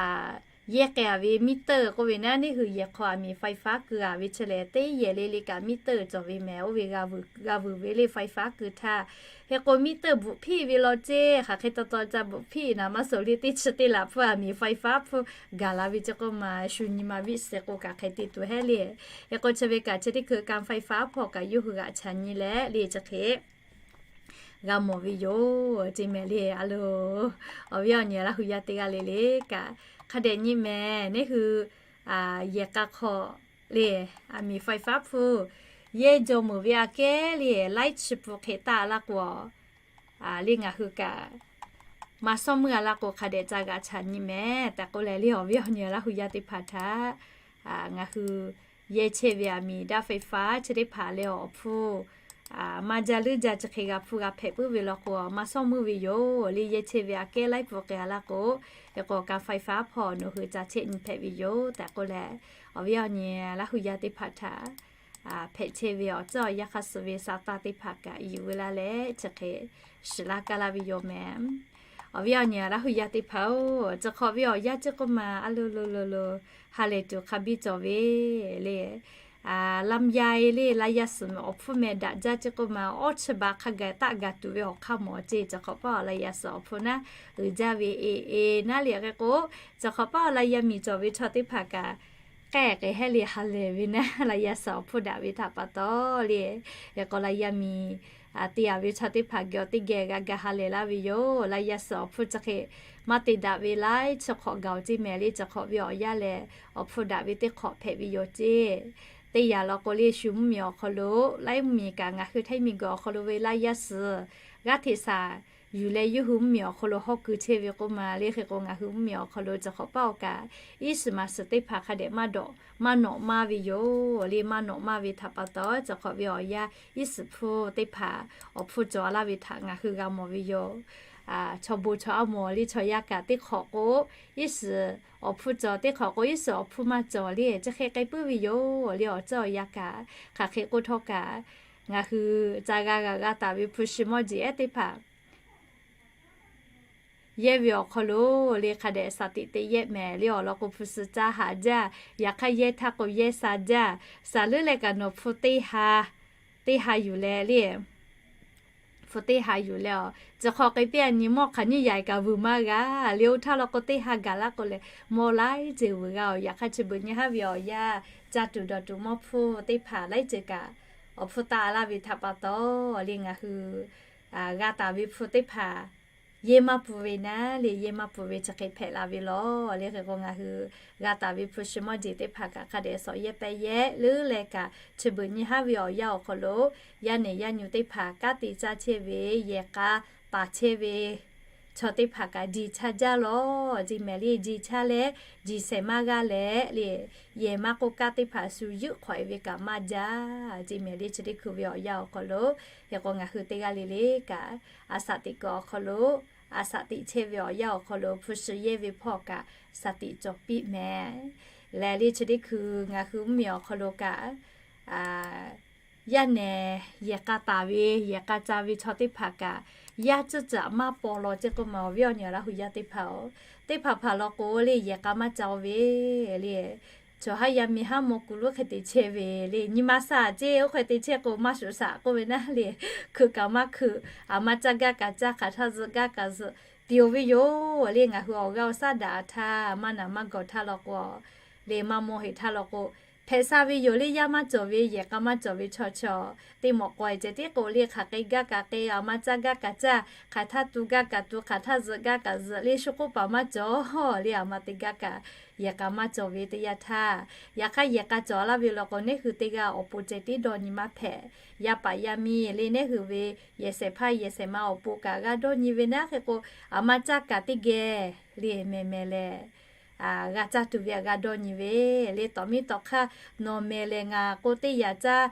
yehˇ k'ai a ve มิเตอร์ k'oˆ ve naˉ, neˇ hui yehˬ hk'aw aˬ miˍ faiˍ faˉ keu a ve chi lehˬ teˇ yehˬ le le kaꞈ มิเตอร์ cawˬ ve mehˍ. Oˇ ve g'a vuiˬ ve le faiˍ faˉ keu htaˇ. Hk'e k'o มิเตอร์ bvuhꞈ hpiˇ ve law ceˇ, hk'aˬ hk'e taw taw ca bvuhꞈ hpiˇ naˍ maˇ suhˍ le, teˇ chi teˇ laˬ hpfuhˇ aˬ miˍ faiˍ faˉ hpfuhˇ gaˬ la ve ceˇ k'oˆ ma, shu nyi ma viˆ suh k'o kaꞈ hk'e te tuˬ hehˉ le. Hk'e k'o chi ve kaꞈ chi teˇ hkui ka faiˍ faˉ hpawˇ kaꞈ yawˇ hui g'aꞈ chaꞈ nyi leh le chi hk'e g'a mawˬ ve yoˬ ceˇ mehˍ le. A loˬ, awˬ viˉ awˬ nyi Laˇ huˍ yaˇ teˇ g'aˇ le le kaꞈ hk'a dehꞈ nyi mehˍ. Neˇ hui yehˬ k'a hk'aw le, aˬ miˍ faiˍ faˉ hpfuhˇ yehˇ jaw meuˍ ve aꞈ kehˉ le, laiˉ chi pun hk'e taˆ a laˇ k'o le ngaˬ hui kaꞈ maˇ sawˉ meuˇ a laˇ k'o hk'a dehꞈ ca g'aꞈ chaꞈ nyi mehˍ tehꞈ k'oˆ leh le, awˬ viˉ awˬ nyi Laˇ huˍ yaˇ teˇ hpaˍ htaꞈ ngaˬ hui yehˇ chehˇ ve aˬ miˍ daˇ faiˍ faˉ chi teˇ hpaˍ leh awˬ hpfuhˇ maˇ jaˇ leuˉ jaˇ chi hk'e g'a hpfuhˇ g'a hpehꞈ puiˉ ve law k'o maˇ sawˉ meuˇ ve yoˬ le. Yehˇ chehˇ ve aꞈ kehˉ laiˉ pun hk'e a laˇ k'o, hk'e k'o ka faiˍ faˉ hpawˇ nawˬ hui ca chehˇ nyi hpehꞈ ve yoˬ tehꞈ k'oˆ leh, awˬ viˉ awˬ nyi Laˇ huˍ yaˇ teˇ hpaˍ htaꞈ hpehꞈ chehˇ ve awˬ ceuˬ awˬ yanˇ hk'aˇ suh ve sa taˇ teˇ hpaˍ kaꞈ yuˬ veu laˇ leh chi hk'e shiˍ laˇ kaˇ laˇ ve yoˬ mehˍ. Awˬ viˉ awˬ nyi Laˇ huˍ yaˇ teˇ hpaˍ-oˬ, chi hk'awꞈ ve awˬ yanˇ ceˇ k'oˆ ma a loˬ loˬ loˬ loˬ ha lehˬ tuˬ hk'a biˇ cawˬ ve le. lamh yaˇ le, laˇ yaˇ suhˍ awˬ hpfuhˇ meh daꞈ jaˇ ceˇ k'oˆ ma, awˇ chi baˬ hk'a gaˬ taˆ gaˬ tuˬ ve awˬ hk'aˇ mawˬ ceˇ. Chi hk'awꞈ paˆ awˬ laˇ yaˇ suhˍ awˬ hpfuhˇ naˉ uiˍ jaˇ ve e e naˉ le. Hk'e k'o, chi hk'awꞈ paˆ awˬ laˇ yaˇ miˬ cawˬ ve chaw teˇ hpaˍ kaꞈ k'ehˆ k'ehˆ heˆ le ha lehˬ ve naˉ, laˇ yaˇ suhˍ awˬ hpfuhˇ daꞈ ve htaꞈ pa taw le. Hk'e k'o, laˇ yaˇ miˬ te a ve chaw teˇ hpaˍ geh awˬ teˇ geh g'a ga ha lehˬ laˇ ve yoˬ. Laˇ yaˇ suhˍ awˬ hpfuhˇ chi hk'e maˇ te daꞈ ve laiˉ chi hk'awꞈ gaˬ-oˬ ceˇ mehˍ le. Chi hk'awꞈ ve awˬ yanˇ lehˬ, awˬ hpfuhˇ daꞈ ve teˇ hk'awꞈ hpehꞈ ve yoˬ ceˇ. Teˇ yanˇ law k'o le, shu mvuhˇ miˬ awˬ hk'aw lo, laiˉ mvuhˇ miˬ kaꞈ ngaˬ hui Htaiˇ miˬ guiˬ awˬ hk'aw lo ve laˇ yaˇ suhˍ g'aˇ hteꞈ shaˍ yuˬ leh yawˇ hui mvuhˇ miˬ awˬ hk'aw lo hawˇ keu chehˇ ve k'oˆ ma le. Hk'e k'o, ngaˬ hui mvuhˇ miˬ awˬ hk'aw lo chi hk'awꞈ paˆ awˬ kaꞈ iˉ shiˍ maˍ shiˍ teˇ hpaˍ hk'a dehꞈ maˇ dawꞈ maˇ nawꞈ maˇ ve yoˬ le. Maˇ nawꞈ maˇ ve htaꞈ pa taw, chi hk'awꞈ ve awˬ yanˇ iˉ shiˍ hpfuhˇ teˇ hpaˍ awˬ hpfuhˇ cawˬ laˇ ve htaꞈ ngaˬ hui g'a mawˬ ve yoˬ. Chaw bon chaw aˉ mawˬ le, chaw yaˇ kaꞈ teˇ hk'awꞈ k'o iˉ shiˍ awˬ hpfuhˇ cawˬ, teˇ hk'awꞈ k'o iˉ shiˍ awˬ hpfuhˇ maˇ cawˬ le, chi hk'e k'ai puiˉ ve yoˬ le. Awˬ ceuˬ awˬ yanˇ kaꞈ hk'aˬ hk'e k'oˆ htawˇ kaꞈ, ngaˬ hui ca g'a g'a g'a taˍ ve hpu shi mawˇ jeˬ ehˉ teˇ hpaˍ yehˇ ve awˬ hk'aw lo le hk'a dehꞈ shaˍ tiꞈ te yehˇ mehˍ le. Awˬ lawn k'o, hpu shi caˇ haꞈ jaˇ, yaꞈ hk'aˇ yehˇ htaˇ k'o yehˇ sha jaˇ. Shaˍ leuˉ leh kaꞈ nawˬ hpu teˇ ha, teˇ ha yuˬ leh le, hpu teˇ ha yuˬ leh a, chi hk'aw k'ai piˇ a nyi mawˇ hk'aˬ nyiˇ yaiˬ kaꞈ vuiˬ maˇ g'a le. Oˇ htaˇ law k'o, teˇ ha gaˬ laˇ k'o lehˬ, mawˇ laiˉ ceuˬ vuiˬ g'a oˬ. Yaꞈ hk'aˇ chi beuꞈ nyi haˉ ve awˬ yanˇ, caˇ tuˬ dawˬ tuˬ mawˇ hpfuhˇ teˇ hpaˍ laiˉ ceuˬ kaꞈ awˬ hpfuhˇ taˆ laˇ ve htaꞈ pa taw le, ngaˬ hui g'a taˍ ve hpu teˇ hpaˍ yehˇ maˇ pun ve naˉ le, yehˇ maˇ pun ve chi hk'e hpehꞈ la ve lawˬ le. Hk'e k'o, ngaˬ hui g'a taˍ ve hpu shi mawˇ jeˬ teˇ hpaˍ kaꞈ hk'a dehꞈ sawꞈ yehˇ pehˇ yehˇ leuˉ leh kaꞈ, chi beuꞈ nyi haˉ ve awˬ yanˇ awˬ hk'aw lo yaˇ nehˬ yaˇ nyu teˇ hpaˍ kanˉ te caˇ chehˇ ve, yehˬ k'a paˍ chehˇ ve chaw teˇ hpaˍ kaꞈ jeˬ chaˇ jaˇ lawˬ ceˇ mehˍ le. Jeˬ chaˇ leh jeˬ shehˍ maˇ g'aˇ leh le, yehˬ maˇ k'oˆ kanˉ teˇ hpaˍ shu yuˆ hk'awꞈ e ve kaꞈ maˇ jaˇ ceˇ mehˍ le. Chi teˇ hkui ve awˬ yanˇ awˬ hk'aw lo, hk'e k'o ngaˬ hui teˇ g'aˇ le le kaꞈ, a shaꞈ teꞈ kuiˬ awˬ hk'aw lo, a shaꞈ teꞈ chehˇ ve awˬ yanˇ awˬ hk'aw lo hpu shi yehˇ ve hpawˇ kaꞈ shaˍ tiꞈ cawˬ piˇ mehˍ. Lehˬ le chi teˇ hkui ngaˬ hui mvuhˇ miˬ awˬ hk'aw lo kaꞈ, yaˇ nehˬ yehˬ k'a taˍ ve, yehˬ k'a ca ve chaw teˇ hpaˍ kaꞈ, yaˇ cuˇ caꞈ maˇ paw law ceˇ k'oˆ ma awˬ viˉ awˬ nyi Laˇ huˍ yaˇ teˇ hpaˍ-oˬ, teˇ hpaˍ hpaˍ law k'o le yehˬ k'a maˇ ca ve le, chaw haˉ yaˇ miˇ haˉ mawˇ kuˬ lonˉ hk'e te chehˇ ve le, nyi ma shaˍ ceˇ oˇ hk'e te chehˇ k'o maˇ shuˍ shaˍ k'oˆ ve naˉ le, hkeuꞈ kaꞈ maˇ hkeuꞈ, a maˇ caˇ gaˇ kaꞈ caˇ, hk'aˬ htaˇ zuhꞈ gaˇ kaꞈ zuhꞈ, te oˬ ve yoˬ le. Ngaˬ hui awˬ g'aˇ awˬ shaˉ daꞈ htaˇ, maˇ naˍ maˇ gawˬ htaˇ law k'o, le maˇ mawˇ heˍ htaˇ law k'o, hpehꞈ sha ve yoˬ le. Yaˇ maˇ cawˬ ve, yehˬ k'a maˇ cawˬ ve chaw chaw, teˇ mawꞈ k'aw e ceh tiˉ k'o le, hk'aˬ k'ai gaˇ kaꞈ k'ai, a maˇ caˇ gaˇ kaꞈ caˇ, hk'aˬ htaˇ tu gaˇ kaꞈ tu, hk'aˬ htaˇ zuhꞈ gaˇ kaꞈ zuhꞈ le, shu k'oˆ paˍ maˇ cawˬ le. A ma te gaˇ kaꞈ yehˬ k'a maˇ cawˬ ve teˇ yanˇ htaˇ, yaꞈ hk'aˇ yehˬ k'a cawˬ laˇ ve law k'o, neˉ hui teˇ g'aˇ awˬ pon ceh tiˉ dawˇ nyi maˇ hpehꞈ. Yaˇ paˍ yaˇ miˇ le neˉ hui ve yehˬ shehˍ hpaˇ yehˬ shehˍ ma awˬ pon kaꞈ g'a dawˇ nyi ve naˉ. Hk'e k'o, a maˇ caˇ kaꞈ teˇ geh le mehˍ mehˍ lehˬ, g'a caˇ tuˬ ve g'a dawˇ nyi ve le. Tawꞈ miˇ tawꞈ hk'aˇ nawˬ mehˍ lehˬ ngaˬ k'o teˇ yanˇ caˇ,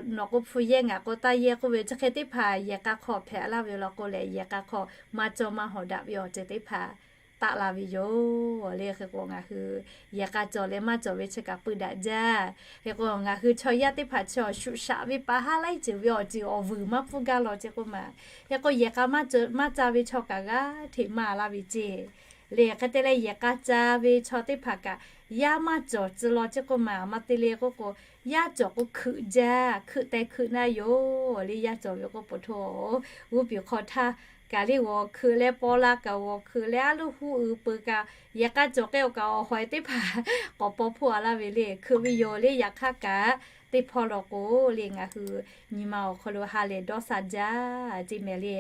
nawˬ k'o hpu yehˇ ngaˬ k'o taˇ yehˇ k'oˆ ve, chi hk'e teˇ hpaˍ yehˬ k'a hk'aw hpehꞈ laˇ ve law k'o lehˬ, yehˬ k'a hk'aw maˇ cawˇ maˇ hawˍ daꞈ ve awˬ ceuˬ teˇ hpaˍ taˆ la ve yoˬ le. Hk'e k'o ngaˬ hui yehˬ k'a cawˬ leh maˇ cawˬ ve chi kaꞈ pui daꞈ jaˇ. Hk'e k'o ngaˬ hui chaw yaˇ teˇ hpaˍ chi awˬ shuꞈ shaꞈ ve pa haˉ laiˉ ceuˬ ve awˬ ceuˬ awˬ vuiˬ maˇ pfuhˇ gaˇ law ceˇ k'oˆ ma. Hk'e k'o yehˬ k'a maˇ caˇ ve chaw kaꞈ g'aˇ hteꞈ maˇ laˇ ve ceˇ le. Hk'e te leh yehˬ k'a ca ve chaw teˇ hpaˍ kaꞈ yaˇ maˇ cawˬ tcuh law ceˇ k'oˆ ma. A ma te le k'oˆ k'o, yaˇ cawˬ k'o hkeuꞈ jaˇ, hkeuꞈ teh hkeuꞈ naˇ yoˬ le. Yaˇ cawˬ ve k'oˆ po hto, g'uˇ piˬ hk'aw htaˇ kaꞈ le g'awˬ hkeuꞈ leh paw la kaꞈ g'awˬ hkeuꞈ leh aˉ luˇ huˉ uiˍ peuˬ kaꞈ, yehˬ k'a cawˬ k'ai awˬ kaꞈ awˬ hawˍ e teˇ hpaˍ k'awꞈ paw hpoˇ a laˇ ve le. Hkeuꞈ ve yoˬ le, yaꞈ hk'aˇ kaꞈ teˇ hpawˇ law k'o le ngaˬ hui nyi ma awˬ hk'aw lo ha lehˬ dawˇ sha jaˇ ceˇ mehˍ le.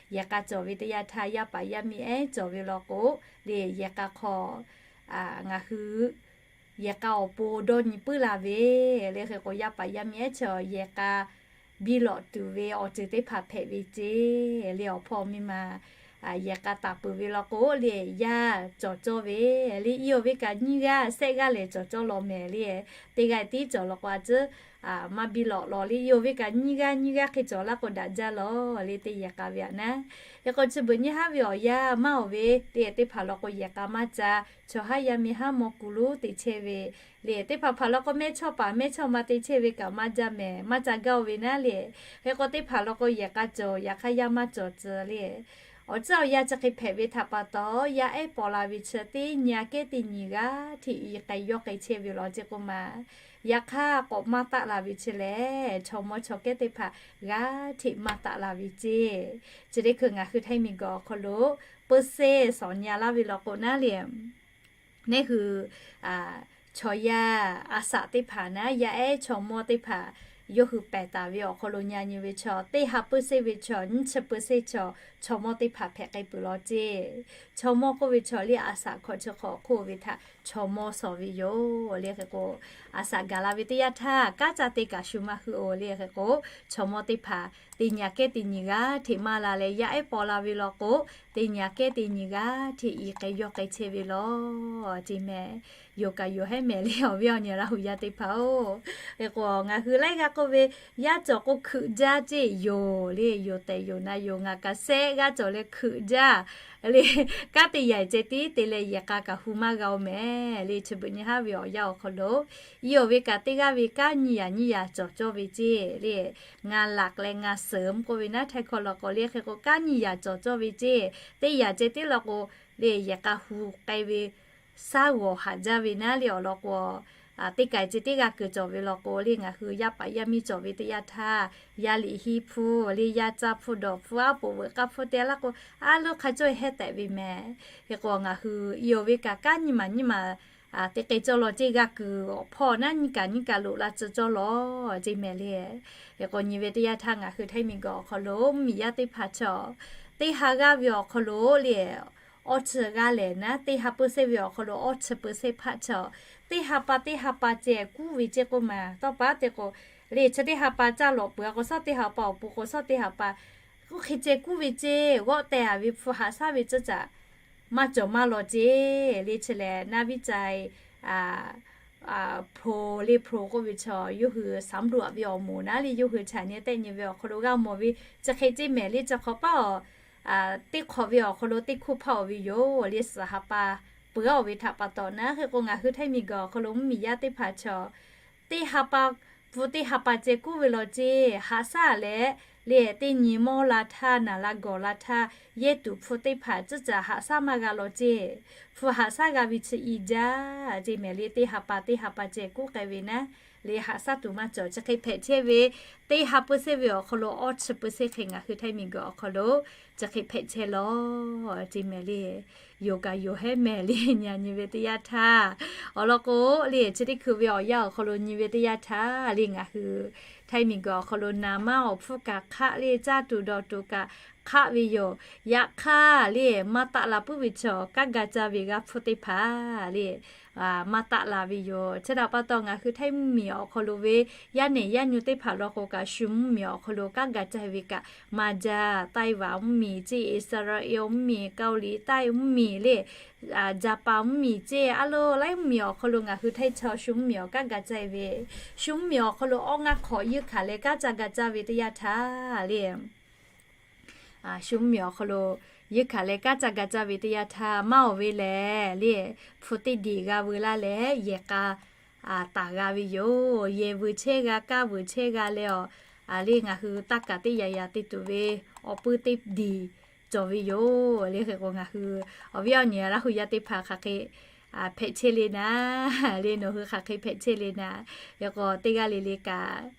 Yehˬ k'a cawˬ ve teˇ yanˇ htaˇ yaˇ paˍ yaˇ miˇ ehˉ cawˬ ve law k'o le, yehˬ k'a hk'aw ngaˬ hui yehˬ k'a awˬ pon dawˇ nyi puiˉ la ve le. Hk'e k'o yaˇ paˍ yaˇ miˇ ehˉ chaw yehˬ k'a biˇ lawꞈ tuˬ ve awˬ ceuˬ teˇ hpaˍ hpehꞈ ve ceˇ le. Awˬ hpawˇ miˇ ma yehˬ k'a taˍ peuˬ ve law k'o le, yaˇ cawˬ cawˇ ve le, iˉ oˇ ve kaꞈ nyiˇ g'aˇ shehˆ g'aˇ lehˬ cawˬ cawˇ law mehˍ le. Teˇ g'aˇ tiˉ cawˬ law k'o a ciˉ maˇ biˇ lawꞈ law le. Iˉ oˇ ve kaꞈ nyiˇ g'aˇ nyiˇ g'aˇ hk'e cawˬ laˇ k'o daꞈ jaˇ law le, teˇ yehˬ k'a ve aꞈ naˉ. Hk'e k'o chi beuꞈ nyiˇ haˉ ve awˬ yanˇ maˇ oˬ ve teˇ teˇ hpaˍ law k'o yehˬ k'a maˇ ca, chaw haˉ yaˇ miˇ haˉ mawˇ kuˬ lonˉ te chehˇ ve le. Teˇ hpaˍ hpaˍ law k'o mehˇ chawˇ paˍ mehˇ chawˇ ma te chehˇ ve kaꞈ maˇ jaˇ mehˍ, maˇ ca gaˇ oˬ ve naˉ le. Hk'e k'o teˇ hpaˍ law k'o yehˬ k'a cawˬ, yaꞈ hk'aˇ yaˇ maˇ cawˬ tcuh le. Awˬ tcuhˉ awˬ yanˇ chi hk'e hpehꞈ ve htaꞈ pa taw, yaˇ ehˉ paw la ve chi teˇ nyi aꞈ kehˉ teˇ nyi g'aˇ hteꞈ i k'ai yawˇ k'ai chehˇ ve law ceˇ k'oˆ ma. Yaꞈ hk'aˇ k'awꞈ maˇ taˆ la ve chi lehˬ, chaw mawˇ chaw kehˉ teˇ hpaˍ g'aˇ hteꞈ maˇ taˆ la ve ceˇ. Chi teˇ hkui ngaˬ hui Htaiˇ miˬguiˬ awˬ hk'aw lo เปอร์เซ็นต์ sawˍ nyi laˇ ve law k'o naˉ le, neˇ hui chaw yaˇ a shaꞈ teˇ hpaˍ naˉ, yaˇ ehˉ chaw mawˇ teˇ hpaˍ yawˇ hui pehˬ taˍ ve awˬ hk'aw lo nyi nyi ve chaw, teˇ ha เปอร์เซ็นต์ ve chaw, nyiˇ chi เปอร์เซ็นต์ chaw, chaw mawˇ teˇ hpaˍ hpehꞈ k'ai peuˬ law ceˇ. Chaw mawˇ k'oˆ ve chaw le a shaꞈ hkawꞈ chi hk'awꞈ hk'oˆ ve htaꞈ chaw mawˇ shawˍ ve yoˬ le. Hk'e k'o, a shaꞈ gaˬ la ve teˇ yanˇ htaˇ kanˉ caˇ te kaꞈ shu maˇ hui oˬ le. Hk'e k'o, chaw mawˇ teˇ hpaˍ teˇ nyi aꞈ kehˉ teˇ nyi g'aˇ hteꞈ maˇ la leh, yaˇ ehˉ paw la ve law k'o, teˇ nyi aꞈ kehˉ teˇ nyi g'aˇ hteꞈ i k'ai yawˇ k'ai chehˇ ve law ceˇ mehˍ. Yoˬ kaꞈ yoˬ hehˉ mehˍ le, awˬ viˉ awˬ nyi Laˇ hu yaˇ teˇ hpaˍ oˬ. Hk'e k'o, ngaˬ hui laiˉ g'aˇ k'oˆ ve, yaˇ cawˬ k'o hkui jaˇ ceˇ yoˬ le, yoˬ tehꞈ yoˬ na yoˬ, ngaˬ kaꞈ sehˆ g'aˇ cawˬ leh hkui jaˇ le. Kanˉ te yaꞈ ceh tiˉ te leh yehˬ k'a kaꞈ hu maˇ g'a oˬ mehˍ le. Chi beuꞈ nyi haˉ ve awˬ yanˇ awˬ hk'aw lo, i awˬ ve kaꞈ teˇ g'aˇ ve kanˉ nyiˇ yaꞈ nyiˇ yaꞈ cawˬ cawˇ ve ceˇ le. Ngaˬ laꞈ leh ngaˬ suhˍ mvuhˇ k'oˆ ve naˉ Htaiˇ hkawˇ law k'o le. Hk'e k'o, kanˉ nyiˇ yaꞈ cawˬ cawˇ ve ceˇ, teˇ yaꞈ ceh tiˉ law k'o le, yehˬ k'a hu k'ai ve saˉ g'awˬ haꞈ jaˇ ve naˉ le. Awˬ lawn k'o, teˇ kaˬ ceh teˇ g'aˇ kuiˬ cawˬ ve law k'o le, ngaˬ hui yaˇ paˍ yaˇ miˇ cawˬ ve teˇ yanˇ htaˇ, yaˇ liꞈ hiˉ hpfuhˇ le, yaˇ caˇ hpfuhˇ dawˬ hpfuhˇ aˉ poꞈ veuꞈ k'aˇ hpfuhˇ te laˇ k'o, aˉ leuˉ hk'a cawˇ hehˉ tehꞈ ve mehˍ. Hk'e k'o, ngaˬ hui i awˬ ve kaꞈ kanˉ nyiˇ maˬ nyiˇ maˬ te k'ai cawˇ law ceˇ, g'aˇ kuiˬ awˬ hpawˇ naˉ nyiˇ kaˬ nyiˇ kaˬ loꞈ la tcuh cawˇ law ceˇ mehˍ le. Hk'e k'o, nyi ve teˇ yanˇ htaˇ ngaˬ hui Htaiˇ miˬguiˬ awˬ hk'aw lo mvuhˇmiˬ yaˇ teˇ hpaˍ chaw, teˇ ha g'aˇ ve awˬ hk'aw lo le, awˇ chi g'aˇ lehˬ naˉ, teˇ ha เปอร์เซ็นต์ ve awˬ hk'aw lo awˇ chi เปอร์เซ็นต์ hpaˆ chaw, teˇ ha pa teˇ ha pa ceh kuˉ ve ceˇ k'oˆ ma. Tawˇ pa te k'o, le chi teˇ ha pa caˇ lawꞈ peuˬ a k'o, shawˉ teˇ ha pa awˬ pon k'o, shawˉ teˇ ha pa k'oˆ hk'e ceh kuˉ ve ceˇ, g'awˆ teh a ve hpu haꞈ shaˉ ve ceuˇ caꞈ maˇ cawˬ maˇ law ceˇ le. Chi lehˬ, naˉ viˉ ca hpu le, hpu k'oˆ ve chaw, yawˇ hui สำรวจ ve awˬ moˍ naˉ le, yawˇ hui chaꞈ nyi tehˆ nyi ve awˬ hk'aw lo g'a mawˬ ve chi hk'e ceˇ mehˍ le. Chi hk'awꞈ paˉ a, teˇ hk'awꞈ ve awˬ hk'aw lo teˇ hkuˇ hpaˆ oˬ ve yoˬ le, suhˍ ha pa peuˬ oˬ ve htaꞈ pa taw naˉ. Hk'e k'o, ngaˬ hui Htaiˇ miˬguiˬ awˬ hk'aw lo mvuhˇmiˬ yaˇ teˇ hpaˍ chaw, teˇ ha pa, hpu teˇ ha pa ceh kuˉ ve law ceˇ, haꞈ shaˉ leh le, teˇ nyi mawˇ la htaˇ, naˬ la gawˬ la htaˇ, yehˇ tuˬ hpu teˇ hpaˍ ceuˇ caꞈ haꞈ shaˉ maˇ g'a law ceˇ. Hpu haꞈ shaˉ g'a ve chi i jaˇ ceˇ mehˍ le. Teˇ ha pa teˇ ha pa ceh kuˉ k'ai ve naˉ le, haꞈ shaˉ tuˬ maˇ cawˬ. Chi hk'e hpehꞈ chehˇ ve, teˇ ha เปอร์เซ็นต์ ve awˬ hk'aw lo awˇ chi เปอร์เซ็นต์ hk'e ngaˬ hui Htaiˇ miˬguiˬ awˬ hk'aw lo chi hk'e hpehꞈ chehˇ law ceˇ mehˍ le. Yoˬ kaꞈ yoˬ hehˉ mehˍ le, nyi nyi ve teˇ yanˇ htaˇ. Awˬ lawn k'o le, chi teˇ hkui ve awˬ yanˇ awˬ hk'aw lo nyi ve teˇ yanˇ htaˇ le, ngaˬ hui Htaiˇ miˬguiˬ awˬ hk'aw lo naˍ manˇ awˬ hpfuhˇ kaꞈ hk'aˆ le, caˇ tuˬ dawˬ tuˬ kaꞈ hk'aˆ ve yoˬ. Yaꞈ hk'aˇ le, maˇ taˆ la puiˉ ve chaw, kanˉ ga caˇ ve g'a hpfuhˇ teˇ hpaˍ le, maˇ taˆ la ve yoˬ. Chi htaꞈ pa taw, ngaˬ hui Htaiˇ mvuhˇmiˬ awˬ hk'aw lo ve yaˇ nehˬ yaˇ nyu teˇ hpaˍ law k'o kaꞈ, shu mvuhˇmiˬ awˬ hk'aw lo kanˉ ga caˇ ve kaꞈ maˇ jaˇ. Taiˇ vaꞈ mvuhˇmiˬ ceˇ, Iˉsaˍreˍlaˆ mvuhˇmiˬ, Kaoˇliˍtaˆ mvuhˇmiˬ le, Jaˍpaˍ mvuhˇmiˬ ceˇ, aˉ lawˉ laiˉ mvuhˇmiˬ awˬ hk'aw lo ngaˬ hui Htaiˇ chaw shu mvuhˇmiˬ awˬ kanˉ ga caˇ ve, shu mvuhˇmiˬ awˬ hk'aw lo awˬ ngaˇ hk'awꞈ yeunˇ hkanˍ leh kanˉ caˇ ga caˇ ve teˇ yanˇ htaˇ le, shu mvuhˇmiˬ awˬ hk'aw lo yeunˇ hkanˍ leh kanˉ caˇ ga caˇ ve teˇ yanˇ htaˇ, maˇ oˬ ve lehˬ le, hpu teˇ diˬ g'a veu laˇ leh yehˬ k'a taˍ g'a ve yoˬ. Yehˬ vuiˬ chehˇ g'a, kaˇ vuiˬ chehˇ g'a leh awˬ, le ngaˬ hui taˇ kaˬ teˇ yaꞈ yaꞈ te tuˬ ve awˬ puiˇ teˇ diˬ cawˬ ve yoˬ le. Hk'e k'o, ngaˬ hui awˬ viˉ awˬ nyi Laˇ hu yaˇ teˇ hpaˍ hk'aˬ hk'e hpehꞈ chehˇ le naˉ le, nawˬ hui hk'aˬ hk'e hpehꞈ chehˇ le naˉ. Hk'e k'o, teˇ g'aˇ le le kaꞈ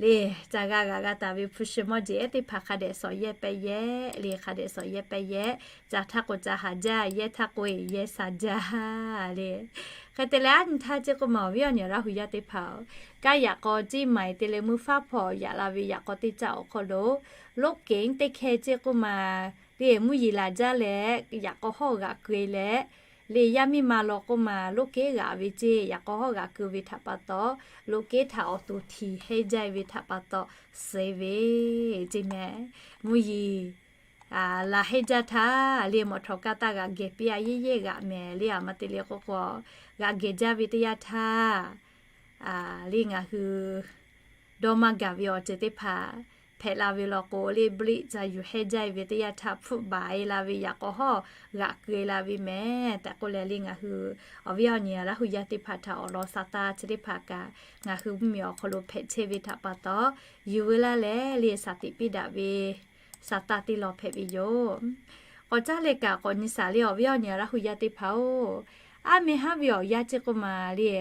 le, ca g'a g'aꞈ g'a taˍ ve hpu shi mawˇ jeˬ ehˉ teˇ hpaˍ hk'a dehꞈ shawˍ yehˇ pehˇ yehˇ le, hk'a dehꞈ shawˍ yehˇ pehˇ yehˇ. Ca htaˇ k'o ca haˍ jaˇ, yehˇ htaˇ k'o yehˇ sha jaˇ le. Hk'e te leh, aˉ nyi htaˇ ceˇ k'oˆ ma, awˬ viˉ awˬ nyi Laˇ hu yaˇ teˇ hpaˍ-oˬ, kanˉ yaꞈ k'aw ceˇ maˍ te leh meuˇ faˉ hpawꞈ yaꞈ la ve yaꞈ k'aw teˇ caˆ awˬ hk'aw lo, loˉ keˉ teˇ hkeh ceˇ k'oˆ ma le, mvuhˇ yeˬ laˬ jaˇ leh yaꞈ k'aw hawˉ g'aꞈ keu e leh le, yaˇ miˇ ma law k'oˆ ma, loˉ keˉ g'aꞈ ve ceˇ, yaꞈ k'aw hawˉ g'aꞈ keu ve htaꞈ pa taw, loˉ keˉ htaꞈ awˬ to htiˍ hehnˇ jaˇ ve htaꞈ pa taw suh ve ceˇ mehˍ. Mvuhˇ yeˬ laˬ hehnˇ jaˇ htaˇ le, mawꞈ htawꞈ kaˇ taˇ g'aꞈ gehˬ piˇ a yehˇ yehˇ g'aꞈ mehˍ le, aˬ ma te le k'oˆ k'o, g'aꞈ gehˬ jaˇ ve teˇ yanˇ htaˇ le, ngaˬ hui dawˇ maˇ gaˬ ve awˬ ceuˬ teˇ hpaˍ hpehꞈ la ve law k'o le, bliˆ ca yuˬ hehnˇ jaˇ ve teˇ yanˇ htaˇ hpfuhˆ baˬ e la ve yaꞈ k'aw hawˉ g'aꞈ keu e la ve mehˍ tehꞈ k'oˆ leh le, ngaˬ hui awˬ viˉ awˬ nyi Laˇ hu yaˇ teˇ hpaˍ htaꞈ awˬ lawn sa taˇ chi teˇ hpaˍ kaꞈ ngaˬ hui mvuhˇmiˬ awˬ hk'aw lo hpehꞈ chehˇ ve htaꞈ pa taw, yuˬ veu laˇ leh le, shaˍ tiꞈ piˇ daꞈ ve sa taˇ teˇ lawn hpehꞈ ve yoˬ. k'awꞈ caˇ leh kaꞈ k'awꞈ nyi shaˍ le awˬ viˉ awˬ nyi Laˇ hu yaˇ teˇ hpaˍ-oˬ, aˉ meh haˉ ve awˬ yanˇ ceˇ k'oˆ ma le,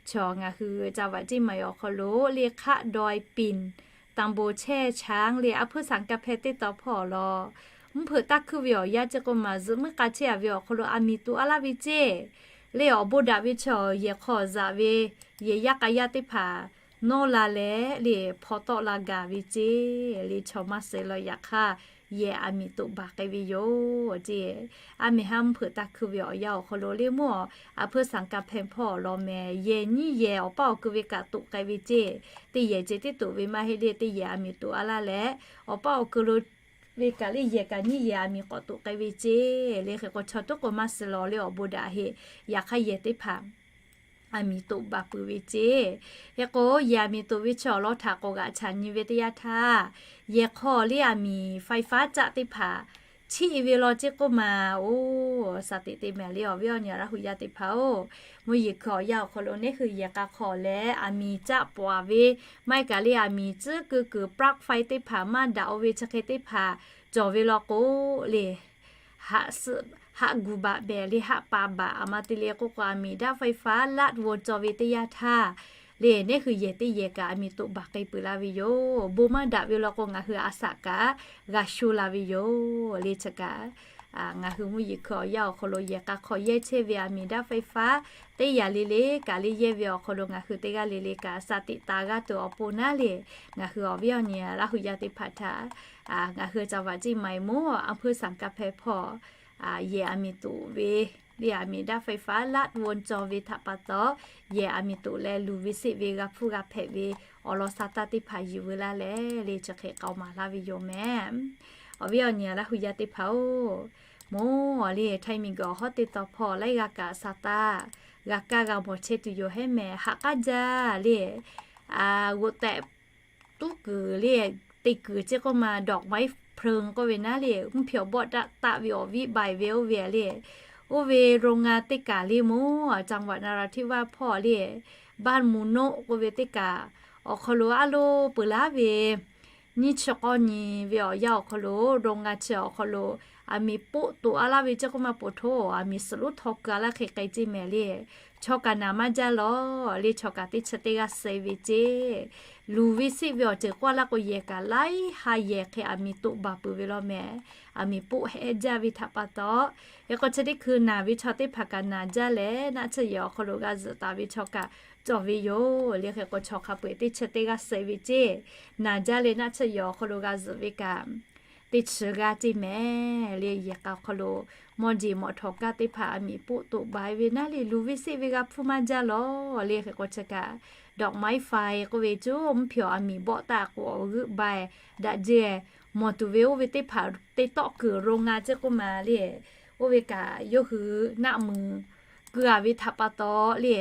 chaw ngaˬ hui จังหวัดเชียงใหม่ awˬ hk'aw lo le คาดดอยปิ่น ตำบลแช่ช้าง le, aˉ hpeuˇ สังกำแพง teˇ tawn hpawˇ awˬ lawn, mvuhˇ hpeuꞈ taˇ hkuiˇ ve awˬ yanˇ ceˇ k'oˆ ma, zuhꞈ muiˉ k'a chehˇ a ve awˬ hk'aw lo aˬ miˍ toꞈ a laˇ ve ceˇ le. Awˬ bon daꞈ ve chaw yehˬ hk'aw zaꞈ ve yehˬ yaˇ k'a yaˇ teˇ hpaˍ nawˇ la leh le hpaw tawˆ la gaˬ ve ceˇ le. Chaw maˇ suh law yaꞈ hk'aˇ, yehˬ aˬ miˍ toꞈ baˬ k'ai ve yoˬ ceˇ. Aˉ meh haˉ mvuhˇ hpeuꞈ taˇ hkuiˇ ve awˬ yanˇ awˬ hk'aw lo le mvuhˇ aˬ, aˉ hpeuˇ สังกำแพง hpawˇ awˬ lawn meh yehˬ nyiˇ yehˬ awˬ paˇ awˬ keu ve kaꞈ toꞈ k'ai ve ceˇ. Teˇ yehˬ ceh tiˉ toꞈ ve maˇ heˆ le, teˇ yehˬ aˬ miˍ toꞈ a laˇ leh, awˬ paˇ awˬ keu lo ve kaꞈ le yehˬ kaꞈ nyiˇ yehˬ aˬ miˍ k'awꞈ toꞈ k'ai ve ceˇ le. Hk'e k'o chaw toˉ k'o maˇ suh law le awˬ bon daꞈ heˆ. Yaꞈ hk'aˇ yehˬ teˇ hpaˍ aˬ miˍ toꞈ baˬ peuˬ ve ceˇ. Hk'e k'o yehˬ aˬ miˍ toꞈ ve chaw awˬ lawn htaꞈ k'awꞈ g'aꞈ chaꞈ nyi ve teˇ yanˇ htaˇ, yehˬ hk'aw le aˬ miˍ ไฟฟ้า caˆ teˇ hpaˍ chiˆ ve law ceˇ k'oˆ ma, oˬ, shaˍ teꞈ te mehˍ le awˬ viˉ awˬ nyi Laˇ hu yaˇ teˇ hpaˍ-oˬ, mvuhˇ yeˬ hkui awˬ yanˇ awˬ hk'aw lo neˇ hui yehˬ k'a hk'aw leh aˬ miˍ caˆ pawˍ ve maˇ heˆ kaꞈ le aˬ miˍ tcuhˉ keu kuiˬ ปลั๊กไฟ teˇ hpaˍ maˇ daꞈ-o ve chi hk'e teˇ hpaˍ cawˬ ve law k'o le, haꞈ suhˆ haꞈ guˬ baꞈ behˍ le haꞈ pa baꞈ aˬ ma te le k'oˆ k'o aˬ miˍ daꞈ ไฟฟ้า ลัดวงจร ve teˇ yanˇ htaˇ le, neˇ hui yehˬ teˇ yehˬ kaꞈ aˬ miˍ toꞈ baˬ k'ai peuˬ laˇ ve yoˬ. Bon maˇ daꞈ ve law k'o ngaˬ hui aˬ saꞈ kaꞈ g'a sho la ve yoˬ le. Chi kaꞈ ngaˬ hui mvuhˇ yeˬ hkui awˬ yanˇ awˬ hk'aw lo yehˬ k'a hk'aw yehˇ chehˇ ve aˬ miˍ daꞈ ไฟฟ้า teˇ yanˇ le le kaꞈ le yehˇ ve awˬ hk'aw lo ngaˬ hui teˇ g'aˇ le le kaꞈ shaˍ teꞈ taˍ g'aˇ tuˬ awˬ pon naˉ le, ngaˬ hui awˬ viˉ awˬ nyi Laˇ hu yaˇ teˇ hpaˍ htaꞈ ngaˬ hui จังหวัดเชียงใหม่ mvuhˇ aˬ, aˉ hpeuˇ สังกำแพง hpawˇ yehˬ aˬ miˍ toꞈ ve le aˬ miˍ daꞈ ไฟฟ้า ลัดวงจร ve htaꞈ pa taw, yehˬ aˬ miˍ toꞈ leh luˬ ve seˆ ve g'a hpfuhˇ g'a hpehꞈ ve awˬ lawn sha taˇ teˇ hpaˍ yuˬ veu laˇ leh le chi hk'e k'aoˍ maˍ laˇ ve yoˬ meh. Awˬ viˉ awˬ nyi Laˇ hu yaˇ teˇ hpaˍ-oˬ, mvuhˇ aˬ le Htaiˇ miˬguiˬ awˬ hawˉ teˇ tawn hpawˇ laiˉ g'a kaꞈ sha taˇ g'a kaˇ g'a mawˬ chehˇ tuˬ yoˬ hehˉ meh. Haꞈ k'aˉ jaˇ le, g'oꞈ tehꞈ tuˉ kuiˬ le, te kuiˬ ceˇ k'oˆ ma ดอกไม้เพลิง k'oˆ ve naˉ le, mvuhˇ hpyeˬ awˬ bawˆ daꞈ taˆ ve awˬ viˉ bai ve oˇ ve le, oˇ ve โรงงาน teˇ kaˬ le mvuhˇ aˬ, จังหวัดนราธิวาส hpawˇ le, บ้านมูโนะ k'oˆ ve teˇ kaˬ awˬ hk'aw lo a loˍ peuˬ laˇ ve nyiˇ chi k'awˇ nyi ve awˬ yanˇ awˬ hk'aw lo โรงงาน chi awˬ hk'aw lo aˬ miˍ poˆ toꞈ a laˇ ve ceˇ k'oˆ ma, poˬ htoˇ aˬ miˍ suhˍ lonˉ htaw keu a laˇ hk'e k'ai ceˇ meh le. Chaw kaꞈ naˍ maˇ jaˇ lawˬ le, chaw kaꞈ teˇ chi teˇ g'aˇ suh ve ceˇ. Luˬ ve seˆ ve awˬ ceuˬ k'oˆ a laˇ k'o yehˬ kaꞈ laiˉ ha yehˬ hk'e aˬ miˍ toꞈ baˬ peuˬ ve law meh. Aˬ miˍ poˆ hehˆ jaˇ ve htaꞈ pa taw, hk'e k'o chi teˇ hkui naˍ ve chaw teˇ hpaˍ kaꞈ naˍ jaˇ leh naˆ tsuhˇ yehˬ awˬ hk'aw lo g'a zuhꞈ taˍ ve chaw kaꞈ cawˬ ve yoˬ le. Hk'e k'o chaw hk'a peu-eˬ teˇ chi teˇ g'aˇ suh ve ceˇ. Naˍ jaˇ leh naˆ tsuhˇ yehˬ awˬ hk'aw lo g'a zuhꞈ ve kaꞈ teˇ chi g'aˇ ceˇ meh le. Yehˬ k'a hk'aw lo mawˇ jeˬ mawꞈ htawˍ kaˇ teˇ hpaˍ aˬ miˍ poˆ toꞈ baˬ ve naˉ le, luˬ ve seˆ ve g'a hpfuhˇ maˇ jaˇ lawˬ le. Hk'e k'o chi kaꞈ ดอกไม้ไฟ k'oˆ ve coˇ mvuhˇ hpyeˬ aˬ miˍ bawˆ taˆ k'o awˬ g'euˆ bai daꞈ jehˬ mawˬ tuˬ ve oˇ ve teˇ hpaˍ teˇ tawˆ kuiˬ โรงงาน ceˇ k'oˆ ma le, oˇ ve kaꞈ yawˇ hui naˆ muiˬ keu a ve htaꞈ pa taw le,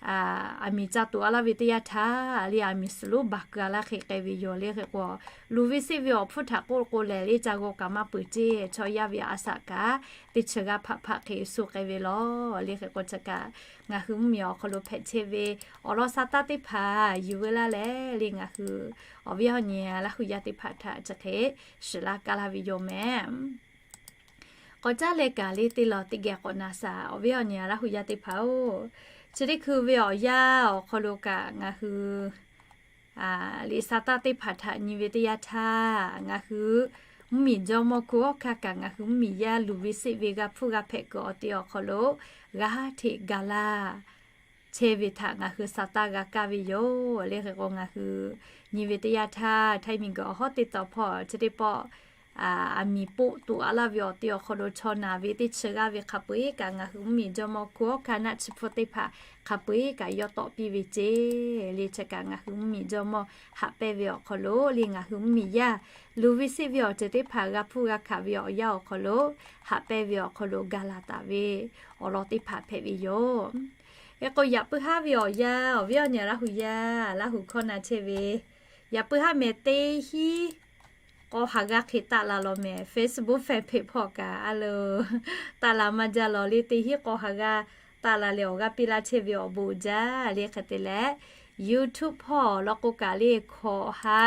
aˬ miˍ ca toꞈ a laˇ ve teˇ yanˇ htaˇ le aˬ miˍ suhˍ lonˉ baˬ keu a laˇ hk'e k'ai ve yoˬ le. Hk'e k'o luˬ ve seˆ ve awˬ hpfuhˇ htaꞈ k'oˆ k'o lehˬ le ca g'aw kaꞈ maˇ peuˬ ceˇ. Chaw yaˇ ve aˬ saꞈ kaꞈ teˇ chi g'aˇ hpaꞈ hpaꞈ hk'e suh k'ai ve law le. Hk'e k'o chi kaꞈ ngaˬ hui mvuhˇmiˬ awˬ hk'aw lo hpehꞈ chehˇ ve awˬ lawn sha taˇ teˇ hpaˍ yuˬ veu laˇ leh le ngaˬ hui awˬ viˉ awˬ nyi Laˇ hu yaˇ teˇ hpaˍ htaꞈ chi hk'e shiˍ laˇ kaˇ laˇ ve yoˬ meh. K'awꞈ caˉ leh kaꞈ le teˇ lawˬ teˇ geh k'awꞈ naˍ shaˍ. Awˬ viˉ awˬ nyi Laˇ hu yaˇ teˇ hpaˍ-oˬ, chi teˇ hkui ve awˬ yanˇ awˬ hk'aw lo kaꞈ ngaˬ hui liꞈ sha taˇ teˇ hpaˍ htaꞈ nyi ve teˇ yanˇ htaˇ, ngaˬ hui mvuhˇmiˬ jawˇmawˇ hkunˉ hawˉ hkanˇ kaꞈ ngaˬ hui mvuhˇmiˬ yaˇ luˬ ve seˆ ve g'a hpfuhˇ g'a hpehꞈ kuiˬ awˬ te awˬ hk'aw lo g'aˇ hteꞈ ga laˇ chehˇ ve htaꞈ ngaˬ hui sha taˇ g'a kaˇ ve yoˬ le. Hk'e k'o ngaˬ hui nyi ve teˇ yanˇ htaˇ Htaiˇ miˬguiˬ awˬ hawˉ teˇ tawn hpawˇ chi teˇ pawˆ aˬ miˍ poˆ toꞈ a laˇ ve awˬ te awˬ hk'aw lo chaw naˍ ve teˇ chi g'aˇ ve hk'a peu-eˬ kaꞈ ngaˬ hui mvuhˇmiˬ jawˇmawˇ hkunˉ hawˉ hkanˇ naˆ chi hpfuhˇ teˇ hpaˍ hk'a peu-eˬ kaꞈ yawˇ tawˆ piˇ ve ceˇ le. Chi kaꞈ ngaˬ hui mvuhˇmiˬ jawˇmawˇ haꞈ pehnˇ ve awˬ hk'aw lo le ngaˬ hui mvuhˇmiˬ yaˇ luˬ ve seˆ ve awˬ ceuˬ teˇ hpaˍ g'a hpfuhˇ g'a hkanˍ ve awˬ yanˇ awˬ hk'aw lo haꞈ pehnˇ ve awˬ hk'aw lo ga laˬ taˍ ve awˬ lawn teˇ hpaˍ hpehꞈ ve yoˬ. Hk'e k'o yaꞈ puiˉ haˉ ve awˬ yanˇ awˬ viˉ awˬ nyi Laˇ hu yaˇ Laˇ hu hkawˇ na chehˇ ve, yaꞈ puiˉ haˉ meh teˇ hinˉ k'aw ha g'aˇ hk'e taˆ la law meh. Facebook fanpage hpawˇ kaꞈ a lo taˆ la maˇ jaˇ law le. Teˇ hinˉ k'aw ha g'aˇ taˆ la leh awˬ g'aˇ piˇ laˇ chehˇ ve awˬ bon jaˇ le. Hk'e te leh YouTube hpawˇ law k'o kaꞈ le hkawꞈ ha,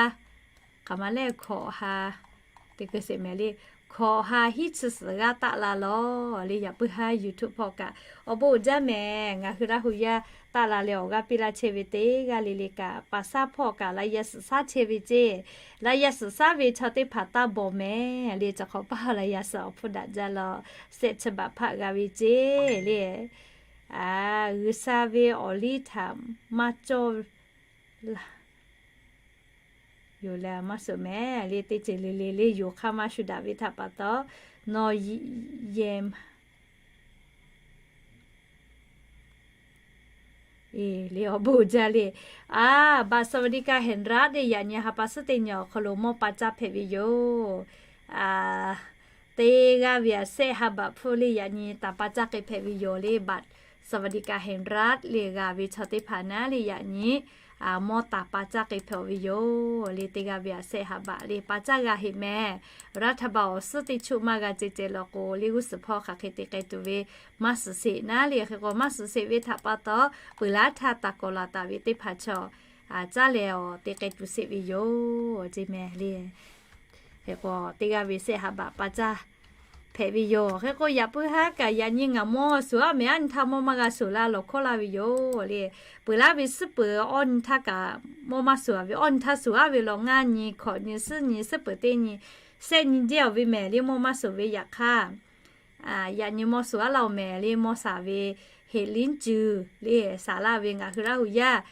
k'aˬ ma le hkawꞈ ha, teˇ keu sheˍ meh le, hkawꞈ ha hiˉ chi suhˍ g'aˇ taˆ la lawˬ le. Yaꞈ puiˉ haˉ YouTube hpawˇ kaꞈ awˬ bon uiˍ jaˇ mehˍ. Ngaˬ hui Laˇ hu yaˇ taˆ la leh awˬ g'aˇ piˇ laˇ chehˇ ve teˇ g'aˇ le le kaꞈ, paˍ saˉ hpawˇ kaꞈ laꞈ yaꞈ suhˍ saˉ chehˇ ve ceˇ. Laꞈ yaꞈ suhˍ saˉ ve chaw teˇ hpaˍ taˇ bawˬ mehˍ le. Chi hk'awꞈ paˇ laꞈ yaꞈ suhˍ awˬ hpfuhˇ daꞈ jaˇ lawˬ. Sehˆ chi baꞈ hpaˆ g'a ve ceˇ le. G'uiˬsha ve awˬ liˇ htaꞈ maˇ cawˇ la yoˬ leh maˇ suhˍ mehˍ le. Teˇ ceuˬ le le le yoˬ hk'aˇ maˇ shu daꞈ ve htaꞈ pa taw, nawˬ yehˬ le awˬ bon jaˇ le. A, บัตรสวัสดิการแห่งรัฐ le yaꞈ nyi ha pa suhˉ teˇ nyi awˬ hk'aw lo mawˇ pa caˇ hpehꞈ ve yoˬ. Teˇ g'aˇ ve aꞈ sehˆ ha baꞈ hpfuhˇ le yaꞈ nyi taˍ pa caˇ k'ai hpehꞈ ve yoˬ le. บัตรสวัสดิการแห่งรัฐ le g'a ve chaw teˇ hpaˍ naˉ le yaꞈ nyi mawˇ taˍ pa caˇ k'ai hpehꞈ ve yoˬ le. Teˇ g'aˇ ve aꞈ sehˆ ha baꞈ le pa caˇ g'a heꞈ mehˍ. รัฐบาล awˬ suhˉ teˇ chuˆ maˇ g'a ceh ceh law k'o, le g'uˇ suhˍ hpawˇ hk'aˬ hk'e te k'ai tuˬ ve maˇ suhˍ sheˍ naˉ le. Hk'e k'o maˇ suhˍ sheˍ ve htaꞈ pa taw, peuˬ laˉ htaˇ taˍ kawˍ laˬ taˍ ve teˇ hpaˍ chaw caˇ leh awˬ te k'ai tuˬ sheˍ ve yoˬ ceˇ mehˍ le. Hk'e k'o teˇ g'aˇ ve sehˆ ha baꞈ pa caˇ hpehꞈ ve yoˬ. Hk'e k'o yaꞈ puiˉ haˉ kaꞈ yaꞈ nyi ngaˬ mawˇ suhˍ aˉ mehˍ, aˉ nyi htaˇ mawˇ maˇ g'a suhˍ laˇ lawˬ hkawˇ laˇ ve yoˬ le. Peuˬ laˉ ve suhˉ peuˬ awˇ nyi htaˇ kaꞈ mawˇ maˇ suhˍ ve, awˇ nyi htaˇ suhˍ aˉ ve law ngaˇ nyi hkawꞈ nyi suhˉ nyi suhˉ peuˬ teˇ nyi sehˆ nyi jehˇ awˬ ve mehˍ le. Mawˇ maˇ suhˍ ve yaꞈ hk'aˇ yaꞈ nyi mawˇ suhˍ aˉ laˇ awˬ mehˍ le. Mawˇ saˍ ve เห็ดหลินจือ le saˍ laˇ ve ngaˬ hui Laˇ hu yaˇ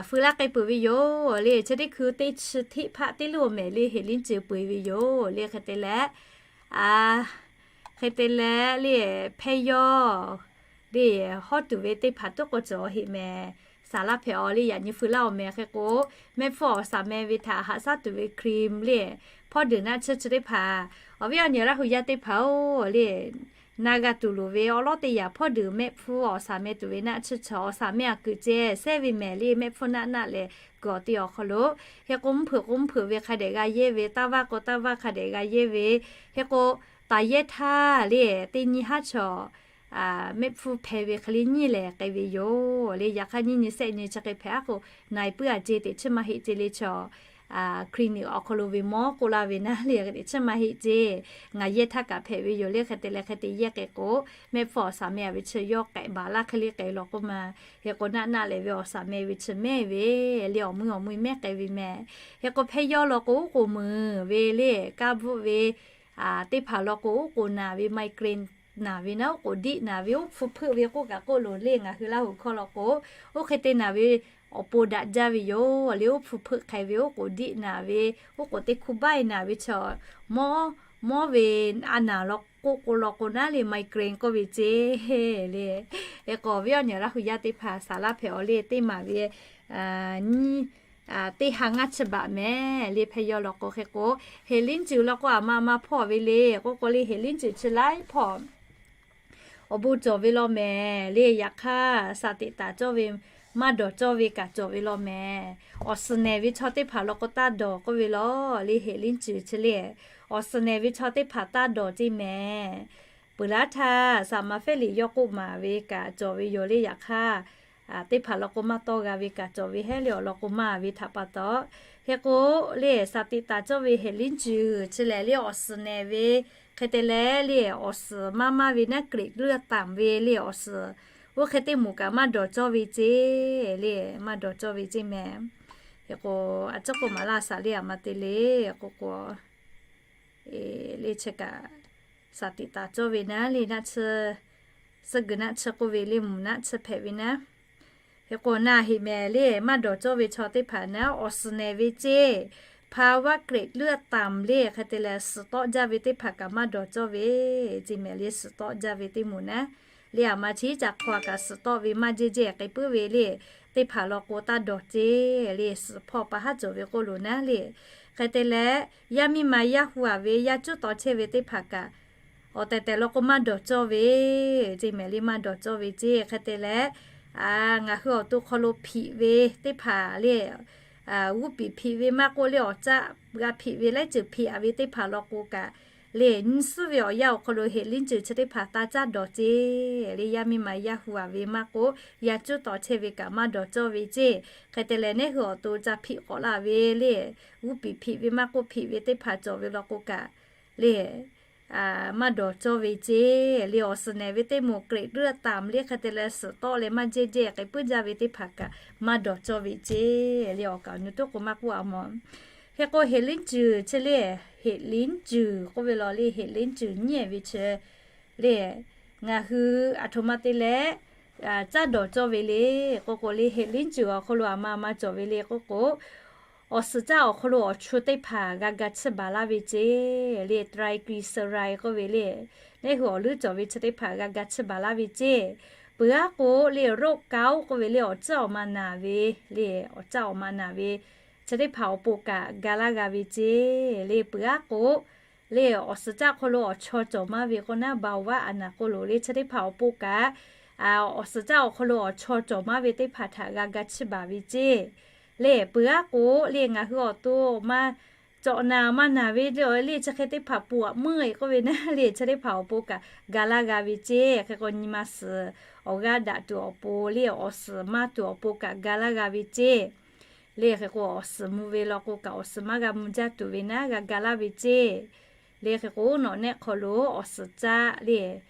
feu laˇ k'ai peuˬ ve yoˬ le. Chi teˇ hkui teˇ chi hteˆ hpaˆ teˇ luˇ awˬ mehˍ le เห็ดหลินจือ peu eˬ ve yoˬ le. Hk'e te leh, hk'e te leh le hpehˇ yawˇ le hawˉ tuˬ ve teˇ hpaˍ tuˉ k'o cawˬ heˆ mehˍ. Saˍ laˇ hpehꞈ awˬ le. Yaꞈ nyi feu laˇ awˬ mehˍ hk'e k'o, mehˆ hpfuhˇ awˬ saˍ meh ve htaꞈ haꞈ shaˉ tuˬ ve ครีม le hpawˇ deuˬ naˆ tsuhˇ chi teˇ hpaˍ awˬ viˉ awˬ nyi Laˇ hu yaˇ teˇ hpaˍ-oˬ le, na g'a tuˬ loˍ ve awˉ lawˉ teˇ yanˇ hpawˇ deuˬ mehˆ hpfuhˇ awˬ saˍ meh tuˬ ve naˆ tsuhˇ chaw awˬ saˍ meh aꞈ kuiˬ ceh sehˉ ve mehˍ le. Mehˆ hpfuhˇ naˆ naˆ leh kuiˬ awˬ te awˬ hk'aw lo, hk'e k'o mvuhˇ hpeuꞈ k'o mvuhˇ hpeuꞈ ve hk'a dehꞈ g'a yehˇ ve, taˇ vaˇ k'o taˇ vaˇ hk'a dehꞈ g'a yehˇ ve, hk'e k'o taˍ yehˇ htaˇ le teˇ nyi haˉ chaw mehˆ hpfuhˇ hpeh ve hk'e le nyiˇ lehˬ k'ai ve yoˬ le. Yaꞈ hk'aˇ nyiˇ nyi sehˆ nyi chi hk'e hpehꞈ aˉ k'o, na e puiˉ a ceˇ teꞈ chiˇ maˇ heˆ ceˇ le chaw clinic awˬ hk'aw lo ve mawˇ k'oˆ laˇ ve naˉ le teꞈ chiˇ maˇ heˆ ceˇ. Ngaˬ yehˇ htaˇ kaꞈ hpehꞈ ve yoˬ le. Hk'e te leh hk'e te yehˇ k'ai k'o, mehˆ hpfuhˇ awˬ saˍ meh aꞈ ve chi yawˇ k'ehꞈ baˬ laˇ hk'e le k'ai law k'oˆ ma. Hk'e k'o naˆ naˆ leh ve awˬ saˍ meh ve chi mehˇ ve le awˬ mui awˬ mui mehˇ k'ai ve mehˍ. Hk'e k'o hpehˇ yawˇ law k'o oˉ k'oˍ meuˍ ve le kaˇ bvuhˆ ve teˇ hpaˍ law k'o oˉ k'oˍ naˬ ve migraine naˬ ve naˉ oˉ k'oˍ diˆ naˬ ve oˉ hpu hpeuˆ ve k'oˆ kaꞈ k'oˆ loˬ le. Ngaˬ hui Laˇ hu hkawˇ law k'o, oˇ hk'e te naˬ ve awˬ pon daꞈ jaˇ ve yoˬ le. Oˉ hpu hpeuˆ hk'ai ve oˉ k'oˍ diˆ naˬ ve oˉ k'oˍ teˇ hk'u baˆ e naˬ ve chaw mawˇ mawˇ ve a naˬ law k'oˆ k'o law k'o naˉ le migraine k'oˆ ve ceˇ le. Hk'e k'o awˬ viˉ awˬ nyi Laˇ hu yaˇ teˇ hpaˍ saˍ laˇ hpehꞈ awˬ le teˇ maˬ ve nyiˇ teˇ ha ngaˇ chi baꞈ mehˍ le. Hpehˇ yawˇ law k'o hk'e k'o, เห็ดหลินจือ law k'o aˬ ma ma hpawˇ ve le k'oˆ k'o le เห็ดหลินจือ chi laiˉ hpawˇ awˬ bon cawˬ ve law mehˍ le. Yaꞈ hk'aˇ saˍ teꞈ taˍ cawˇ ve maˇ dawˬ cawˇ ve kaꞈ cawˬ ve law mehˍ. Awˬ suhˍ nehˬ ve chaw teˇ hpaˍ law k'o taˇ dawˬ k'oˆ ve law le เห็ดหลินจือ chi le. Awˬ suhˍ nehˬ ve chaw teˇ hpaˍ taˇ dawˬ ceˇ mehˍ. Peuˬ laˉ htaˇ saˍ maˍ fehˉ liꞈ yawˇ k'oˆ maˍ ve kaꞈ cawˬ ve yoˬ le. Yaꞈ hk'aˇ teˇ hpaˍ law k'o maˇ tawˇ g'a ve kaꞈ cawˬ ve hehˉ le awˬ lawn k'o maˇ ve htaꞈ pa taw, hk'e k'o le saˍ teꞈ taˍ cawˇ ve เห็ดหลินจือ chi lehˬ le awˬ suhˍ nehˬ ve hk'e te leh le awˬ suhˍ maˇ maˇ ve naˉ เกล็ดเลือดต่ำ ve le awˬ suhˍ oˇ hk'e teˇ moˍ kaꞈ maˇ dawˬ cawˇ ve ceˇ le. Maˇ dawˬ cawˇ ve ceˇ mehˍ. Hk'e k'o a ciˉ k'oˆ maˍ laˇ saˍ le aˬ ma te le k'oˆ k'o le chi kaꞈ saˍ teꞈ taˍ cawˇ ve naˉ le naˆ tsuhˇ, suhˉ geu naˆ tsuhˇ k'oˆ ve le mvuhˬ naˆ tsuhˇ hpehꞈ ve naˉ. Hk'e k'o na heˆ mehˍ le maˇ dawˬ cawˇ ve chaw teˇ hpaˍ naˉ awˬ suhˍ nehˬ ve ceˇ, ภาวะเกล็ดเลือดต่ำ le hk'e te leh suhˍ tawˆ jaˇ ve teˇ hpaˍ kaꞈ maˇ dawˬ cawˇ ve ceˇ mehˍ le. Suhˍ tawˆ jaˇ ve teˇ moˍ naˉ le aˬ ma chi caꞈ hk'aw kaꞈ suhˍ tawˆ ve maˇ jehˇ jehˇ k'ai puiˉ ve le teˇ hpaˍ law k'o taˇ dawˬ ceˇ le. Suhˍ hpawˇ pa haˉ cawˬ ve k'oˆ loˬ naˉ le. Hk'e te leh yaˇ miˇ ma yaˇ hu aˬ ve yaˇ cuˉ taw chehˇ ve teˇ hpaˍ kaꞈ awˬ tehˬ tehˬ law k'o maˇ dawˬ cawˇ ve ceˇ mehˍ le. Maˇ dawˬ cawˇ ve ceˇ hk'e te leh ngaˬ hui awˬ to hk'aw lo hpiꞈ ve teˇ hpaˍ le g'uˇ piˍ hpiꞈ ve maˇ k'oˆ le awˬ caˆ g'a hpiꞈ ve laiˉ ceuˬ hpiꞈ aˍ ve teˇ hpaˍ law k'o kaꞈ le nyi suhˉ ve awˬ yanˇ awˬ hk'aw lo เห็ดหลินจือ chi teˇ hpaˍ taˇ caˇ dawˬ ceˇ le. Yaˇ miˇ ma yaˇ hu aˬ ve maˇ k'oˆ yaˇ cuˉ taw chehˇ ve kaꞈ maˇ dawˬ cawˇ ve ceˇ. Hk'e te leh neˉ hui awˬ to caˇ hpiꞈ k'awꞈ laˇ ve le g'uˇ piˍ hpiꞈ ve maˇ k'oˆ hpiꞈ ve teˇ hpaˍ cawˬ ve law k'o kaꞈ le maˇ dawˬ cawˇ ve ceˇ le. Awˬ suhˍ nehˬ ve teˇ moˍ เกล็ดเลือดต่ำ le hk'e te leh suhˍ tawˆ leh maˇ jehˇ jehˇ k'ai puiˉ jaˇ ve teˇ hpaˍ kaꞈ maˇ dawˬ cawˇ ve ceˇ le. Awˬ kaˍ awˬ nu toˉ k'o maˇ k'oˆ a mawˬ. Hk'e k'o เห็ดหลินจือ chi le, เห็ดหลินจือ k'oˆ ve law le, เห็ดหลินจือ nyiˉ ve chi le, ngaˬ hui aˬ htoꞈ ma te leh caˇ dawˬ cawˇ ve le k'oˆ k'o le, เห็ดหลินจือ awˬ hk'aw lo aˬ ma aˬ ma cawˬ ve le k'oˆ k'o, awˬ suhˍ caˇ awˬ hk'aw lo awˬ chu teˇ hpaˍ g'a ga chiˇ baˬ laˇ ve ceˇ le. Triglyceride k'oˆ ve le, neˇ hui awˬ leuˉ cawˬ ve chi teˇ hpaˍ g'a ga chiˇ baˬ laˇ ve ceˇ. Peuˬ aˉ k'o le, โรคเกาต์ k'oˆ ve le, awˬ caˇ awˬ ma naˬ ve le, awˬ caˇ awˬ ma naˬ ve chi teˇ hpaˍ awˬ pon kaꞈ ga laˇ g'a ve ceˇ le. Peuˬ aˉ k'o le, awˬ suhˍ caˇ hk'aw lo awˬ chaw cawˬ maˇ ve k'o naˉ, เบาหวาน a naˬ k'o loˍ le, chi teˇ hpaˍ awˬ pon kaꞈ awˬ suhˍ caˇ awˬ hk'aw lo awˬ chaw cawˬ maˇ ve teˇ hpaˍ htaꞈ g'a ga chiˇ baˬ ve ceˇ le. Peuˬ aˉ k'o le, ngaˬ hui awˬ to ma cawꞈ naˬ maˇ naˬ ve le, chi hk'e teˇ hpaˍ ปวดเมื่อย k'oˆ ve naˉ le, chi teˇ hpaˍ awˬ pon kaꞈ ga laˇ g'a ve ceˇ. Hk'e k'o nyi ma suhˍ awˬ g'aˇ daꞈ tuˬ awˬ pon le, awˬ suhˍ maˇ tuˬ awˬ pon kaꞈ ga laˇ g'a ve ceˇ le. Hk'e k'o awˬ suhˍ mvuh ve law k'o kaꞈ awˬ suhˍ maˇ g'a mvuh jaˇ tuˬ ve naˉ g'a ga laˇ ve ceˇ le. Hk'e k'o nawˬ nehˆ hk'aw lo awˬ suhˍ caˇ le,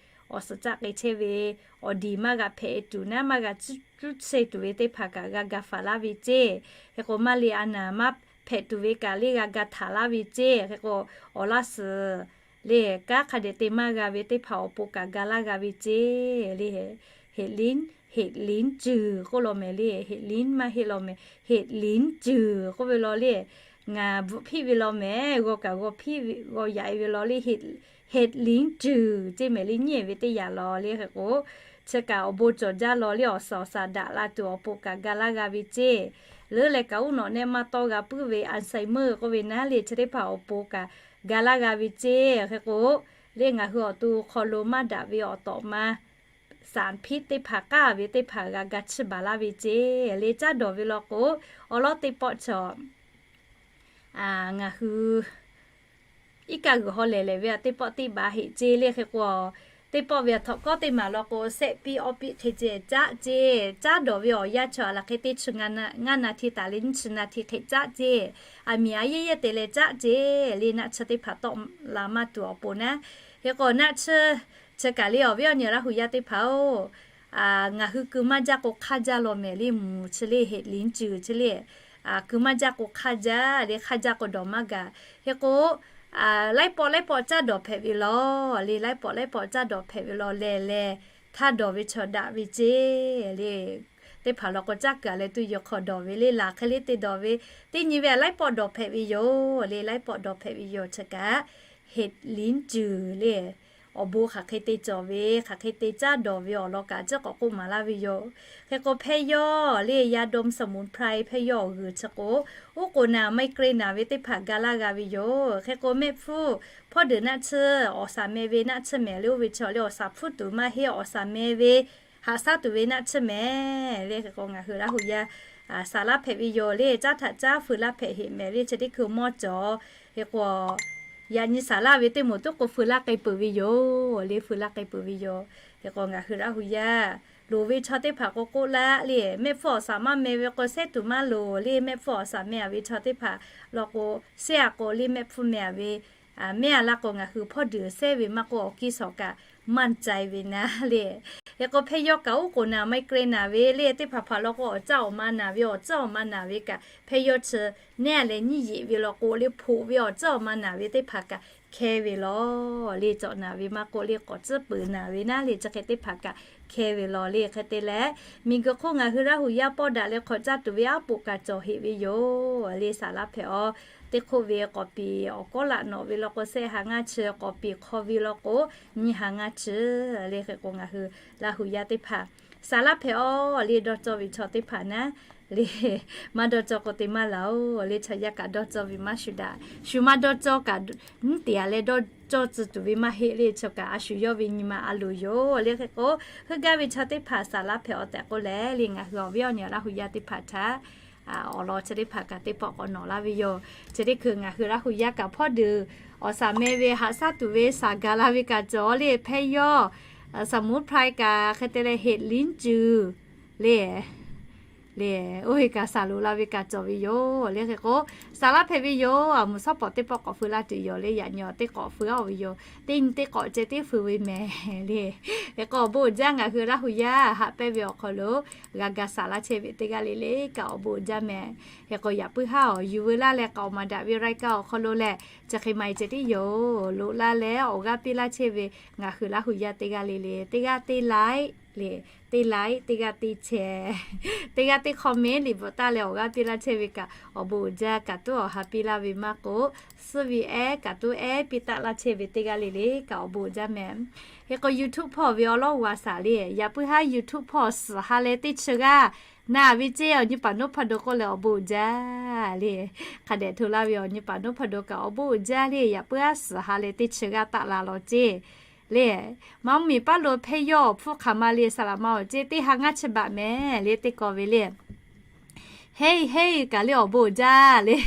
awˬ suhˍ caˇ k'ai chehˇ ve awˬ diˍ maˇ g'a hpehꞈ tuˬ naˉ, maˇ g'a cuˇ chehˇ tuˬ ve teˇ hpaˍ kaꞈ g'a ga faˍ laˇ ve ceˇ. Hk'e k'o maˇ le a naˍ maˇ hpehꞈ tuˬ ve kaꞈ le g'a ga htaˍ laˇ ve ceˇ. Hk'e k'o awˬ laˇ suhˍ le, kanˉ hk'a dehꞈ te maˇ g'a ve teˇ hpaˍ awˬ pon kaꞈ ga laˇ g'a ve ceˇ le. เห็ดหลิน เห็ดหลินจือ k'oˆ law mehˍ le, เห็ดหลิน maˇ heˆ law mehˍ, เห็ดหลินจือ k'oˆ ve law le, ngaˬ bvuhꞈ hpiˆ ve law mehˍ, g'aw kaꞈ g'aw hpiˆ g'aw yaꞈ e ve law le, เห็ดหลินจือ ceˇ mehˍ le, nyiˉ ve teˇ yanˇ law le. Hk'e k'o chi kaꞈ awˬ bon cawˬ jaˇ law le, awˬ suhˍ awˬ shaˍ daꞈ la tuˬ awˬ pon kaꞈ ga laˇ g'a ve ceˇ. Leuˉ leh kaꞈ uˉ nawꞈ nehˆ maˇ tawˇ g'a puiˉ ve Alzheimer k'oˆ ve naˉ le, chi teˇ hpaˍ awˬ pon kaꞈ ga laˇ g'a ve ceˇ. Hk'e k'o le, ngaˬ hui awˬ to hk'aw lo maˇ daꞈ ve awˬ tawꞈ ma สารพิษ teˇ hpaˍ k'aˇ ve teˇ hpaˍ g'a ga chiˇ baˬ laˇ ve ceˇ le. Caˇ dawˬ ve law k'o, awˬ lawn teˇ pawˆ chaw ngaˬ hui iˉ kaˆ g'uiˬ haw lehˬ lehˬ ve a teˇ pawˆ teˇ baˬ heˆ ceˇ le. Hk'e k'o teˇ pawˆ ve a htaꞈ kawˉ teˇ maˬ law k'o, sehˆ piˇ awˇ piˇ hk'e ceh caˆ ceˇ. Caˇ dawˬ ve awˬ yanˇ chaw a laˬ hk'e teˇ chi ngaˇ naˍ tiˇ taˍ leh nyiˇ chi naˍ tiˇ hk'e caˆ ceˇ. Aˬ miˍ aˬ yehˇ yehˇ te leh caˆ ceˇ le, naˆ chi teˇ hpaˍ tawˆ la maˇ tuˬ awˬ pon naˉ. Hk'e k'o naˆ chi chi kaˬ le awˬ viˉ awˬ nyi Laˇ hu yaˇ teˇ hpaˍ-oˬ, ngaˬ hui keu maˇ jaˇ k'o hk'aˇ jaˇ law mehˍ le, mvuhˬ chi le, เห็ดหลินจือ chi le, keu maˇ jaˇ k'o hk'aˇ jaˇ le, hk'aˇ jaˇ k'o dawˬ maˇ gaˬ. Hk'e k'o laiˉ pawˆ laiˉ pawˆ caˇ dawˬ hpehꞈ ve law le, laiˉ pawˆ laiˉ pawˆ caˇ dawˬ hpehꞈ ve law lehˬ lehˬ, htaˇ dawˬ ve chaw daꞈ ve ceˇ le. Teˇ hpaˍ law k'o caˇ kuiˬ a leh tuˬ yoˬ hk'aw dawˬ ve le, laˬ hk'e le te dawˬ ve, teˇ nyi ve a laiˉ pawˆ dawˬ hpehꞈ ve yoˬ le, laiˉ pawˆ dawˬ hpehꞈ ve yoˬ. Chi kaꞈ เห็ดหลินจือ le, awˬ bon hk'aˬ hk'e te cawˬ ve, hk'aˬ hk'e te caˇ dawˬ ve awˬ lawn kaꞈ ciˉ k'awꞈ k'oˆ maˍ laˇ ve yoˬ. Hk'e k'o hpehˇ yawˇ le, ยาดมสมุนไพร hpehˇ yawˇ awˬ g'uiˬ chi k'o, uˉ k'oˍ naˬ ไมเกรน naˬ ve teˇ hpaˍ ga laˇ g'a ve yoˬ. Hk'e k'o mehˆ hpfuhˇ hpawˇ deuˬ naˆ tsuhˇ awˬ shaˍ meh ve naˆ tsuhˇ mehˍ le, oˇ ve chaw le awˬ shaˍ hpfuhˇ tuˬ maˇ heˆ, awˬ shaˍ meh ve haꞈ shaˉ tuˬ ve naˆ tsuhˇ mehˍ le. Hk'e k'o ngaˬ hui Laˇ hu yaˇ saˍ laˇ hpehꞈ ve yoˬ le, caˉ htaꞈ caˉ feu laˇ hpehꞈ heˆ mehˍ le, chi teˇ hkui mawˇ cawˬ. Hk'e k'o yaꞈ nyi saˍ laˇ ve teˇ moˍ tuˉ k'o feu laˇ k'ai peuˬ ve yoˬ le, feu laˇ k'ai peuˬ ve yoˬ. Hk'e k'o ngaˬ hui Laˇ hu yaˇ loˍ ve chaw teˇ hpaˍ k'o k'oˆ laˇ le, mehˆ hpfuhˇ awˬ shaˍ maˇ meh ve k'o sehˉ tuˬ maˇ loˍ le, mehˆ hpfuhˇ awˬ shaˍ meh a ve chaw teˇ hpaˍ law k'o, sehˉ a k'o le mehˆ hpfuhˇ meh a ve mehˆ a laˇ k'o ngaˬ hui hpawˇ deuˬ sehˉ ve maˇ k'oˆ awˬ kiˇ shawˍ kaꞈ maˇ cai ve naˉ le. Hk'e k'o hpehˇ yawˇ kaꞈ uˉ k'oˍ naˬ ไมเกรน naˬ ve le, teˇ hpaˍ hpaˍ law k'o awˬ caˇ awˬ ma naˬ ve, awˬ caˇ awˬ ma naˬ ve kaꞈ hpehˇ yawˇ chi neˉ a leh nyiˇ yeꞈ ve law k'o le, hpoꞈ ve awˬ caˇ awˬ ma naˬ ve teˇ hpaˍ kaꞈ hkeh ve law le, cawꞈ naˬ ve maˇ k'oˆ le, k'awꞈ tcuhˉ peuˬ naˬ ve naˉ le, chi hk'e teˇ hpaˍ kaꞈ hkeh ve law le. Hk'e te leh miˬguiˬ hk'oˆ ngaˬ hui Laˇ hu yaˇ pawˇ daꞈ leh hk'awꞈ caˇ tuˬ ve aˉ poꞈ kaꞈ cawˬ heˆ ve yoˬ le. Saˍ laˇ hpehꞈ awˬ teˇ hk'oˆ ve k'awꞈ piˍ awˬ kawˉ laꞈ nawꞈ ve law k'o, sehˆ ha ngaˇ chi, k'awꞈ piˍ hk'aw ve law k'o, nyiˇ ha ngaˇ chi le. Hk'e k'o ngaˬ hui Laˇ hu yaˇ teˇ hpaˍ saˍ laˇ hpehꞈ awˬ le dawˇ cawˇ ve chaw teˇ hpaˍ naˉ le, maˇ dawˇ cawˇ k'o te maˇ laˬ oˬ le, chaw yaˇ kaꞈ dawˇ cawˇ ve maˇ shuˍ daꞈ. Shu maˇ dawˇ cawˇ kaꞈ nyiˉ te a leh dawˇ cawˇ tcuh tuˬ ve maˇ heˆ le, chaw kaꞈ a shu yawˇ ve nyi ma a loˍ yoˬ le. Hk'e k'o heuˆ gaˇ ve chaw teˇ hpaˍ saˍ laˇ hpehꞈ awˬ tehꞈ k'oˆ leh le, ngaˬ hui awˬ viˉ awˬ nyi Laˇ hu yaˇ teˇ hpaˍ htaꞈ awˬ lawn chi teˇ hpaˍ kaꞈ teˇ pawˆ k'awꞈ nawꞈ laˇ ve yoˬ. Chi teˇ hkui ngaˬ hui Laˇ hu yaˇ kaꞈ hpawˇ deuˬ awˬ shaˍ meh ve haꞈ shaˉ tuˬ ve shaˍ gaˬ la ve kaꞈ cawˬ le, hpehˇ yawˇ สมุนไพร kaꞈ hk'e te leh เห็ดหลินจือ le Le, oˇ ve kaꞈ saˍ loˍ la ve kaꞈ cawˬ ve yoˬ le. Hk'e k'o, saˍ laˇ hpehꞈ ve yoˬ. A, mvuhˇ shawˉ pawˍ teˇ pawˆ k'awꞈ feu laˇ tuˬ yoˬ le. Yaꞈ nyi teˇ k'awꞈ feu a ve yoˬ. Teˇ nyi teˇ k'awꞈ ceh teˇ feu ve mehˍ le. Hk'e k'o, awˬ bon uiˍ jaˇ ngaˬ hui Laˇ huˍ yaˇ haꞈ pehnˇ ve awˬ hk'aw lo g'a ga saˍ laˇ chehˇ ve teˇ g'aˇ le le kaꞈ awˬ bon uiˍ jaˇ mehˍ. Hk'e k'o, yaꞈ puiˉ haˉ awˬ yuˬ veu laˇ leh k'aoˍ maˍ daꞈ ve รายการ awˬ hk'aw lo lehˬ, chi hk'e maˇ heˆ ceh tiˉ yoˬ. Loꞈ la leh awˬ g'aˇ piˇ laˇ chehˇ ve ngaˬ hui Laˇ huˍ yaˇ teˇ g'aˇ le le, teˇ g'aˇ teˇ like le, teˇ like, teˇ g'aˇ teˇ share, teˇ g'aˇ teˇ comment liꞈ bvuhꞈ taˍ leh awˬ g'aˇ piˇ laˇ chehˇ ve kaꞈ awˬ bon uiˍ jaˇ. Kaꞈ tuˉ awˬ ha piˇ laˇ ve maˇ k'o, suhˉ ve ehˉ kaꞈ tuˉ ehˉ piˇ taˆ laˇ chehˇ ve teˇ g'aˇ le le kaꞈ awˬ bon uiˍ jaˇ mehˍ. Hk'e k'o, YouTube hpawˇ ve awˬ lawˉ g'a saˍ le. Yaꞈ puiˉ haˉ YouTube hpawˇ suhˍ ha leh teˇ chi g'aˇ na ve ceˇ, awˬ nyi paˍ นพดล k'oˆ leh awˬ bon uiˍ jaˇ le. Hk'a dehꞈ hto laˇ ve awˬ nyi paˍ นพดล kaꞈ awˬ bon uiˍ jaˇ le. Yaꞈ puiˉ haˉ suhˍ ha leh teˇ chi g'aˇ taˆ la law ceˇ le. Maˇ mvuhˇ miˬ paˉ lo hpehˇ yawˇ awˬ hpfuhˇ hk'aˬ ma le saˍ laꞈ ma awˬ ceˇ teˇ ha ngaˇ chi baꞈ mehˍ le teˇ kawˆ ve le. Heˇ heˇ kaꞈ le awˬ bon uiˍ jaˇ le.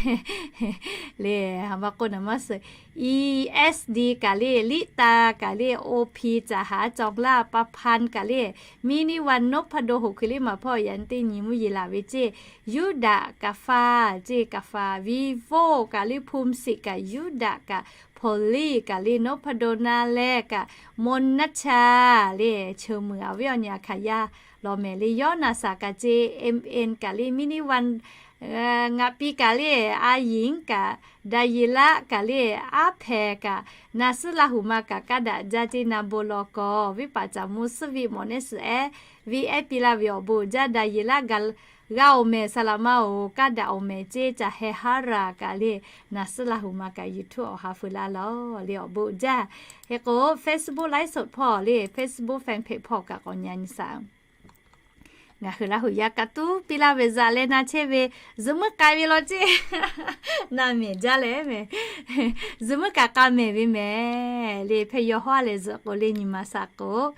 Le, ha ma k'oˆ naˍ maˇ suh. E S D kaꞈ le, liꞈ ta kaꞈ le, O P caˍ haˍ cawˬ laˇ pa hpan kaꞈ le, mini one นพดล hoꞈ hkui liˇ maˍ hpawˇ yaꞈ nyi teˇ nyi mvuhˇ yeˬ laˬ ve ceˇ. Yuˇdaꞈ kaꞈ fa ceˇ kaꞈ fa, Vivo kaꞈ le, Phumsiꞈ kaꞈ, Yuˇdaꞈ kaꞈ, Police kaꞈ le, นพดล na leh kaꞈ, Monacha le, Cheuˬ muiˬ awˬ viˉ awˬ nyi a hkaˍ yaˇ law mehˍ le. Yawˇ naˍ saˍ kaꞈ ceˇ, M N kaꞈ le, mini one ngaˬ pi kaꞈ le, a yinˉ kaꞈ, daꞈ yeˬ laˆ kaꞈ le, aˉ hpehꞈ kaꞈ, naˍ suhˉ Laˇ huˍ ma kaꞈ kaˇ daꞈ jaˇ ceˇ na bon law kawˬ. Viˉ paˍ caˍ mvuh suhˉ ve mawˬ nehˉ suhˍ ehˉ ve ehˉ piˇ laˇ ve awˬ bon uiˍ jaˇ. Daꞈ yeˬ laˆ ga g'a awˬ mehˍ saˍ laꞈ ma oˬ, kaˇ daꞈ awˬ mehˍ ceˇ caˍ heh haˉ raˍ kaꞈ le, naˍ suhˉ Laˇ huˍ ma kaꞈ YouTube awˬ ha feu laˇ law le awˬ bon uiˍ jaˇ. Hk'e k'o, Facebook live สด hpawˇ le, Facebook fan page hpawˇ kaꞈ k'awꞈ nyi a nyi saˍ. Ngaˬ hui Laˇ huˍ yaˇ kaꞈ tuˉ piˇ laˇ ve zaꞈ leh na chehˇ ve, zuhꞈ muiˉ k'ai ve law ceˇ. Na mehˍ jaˇ leh mehˍ, zuhꞈ muiˉ kaꞈ k'a mehˍ ve mehˍ le. Hpehˇ yaw hawˉ leh zuhꞈ k'o le nyi ma saˍ k'o,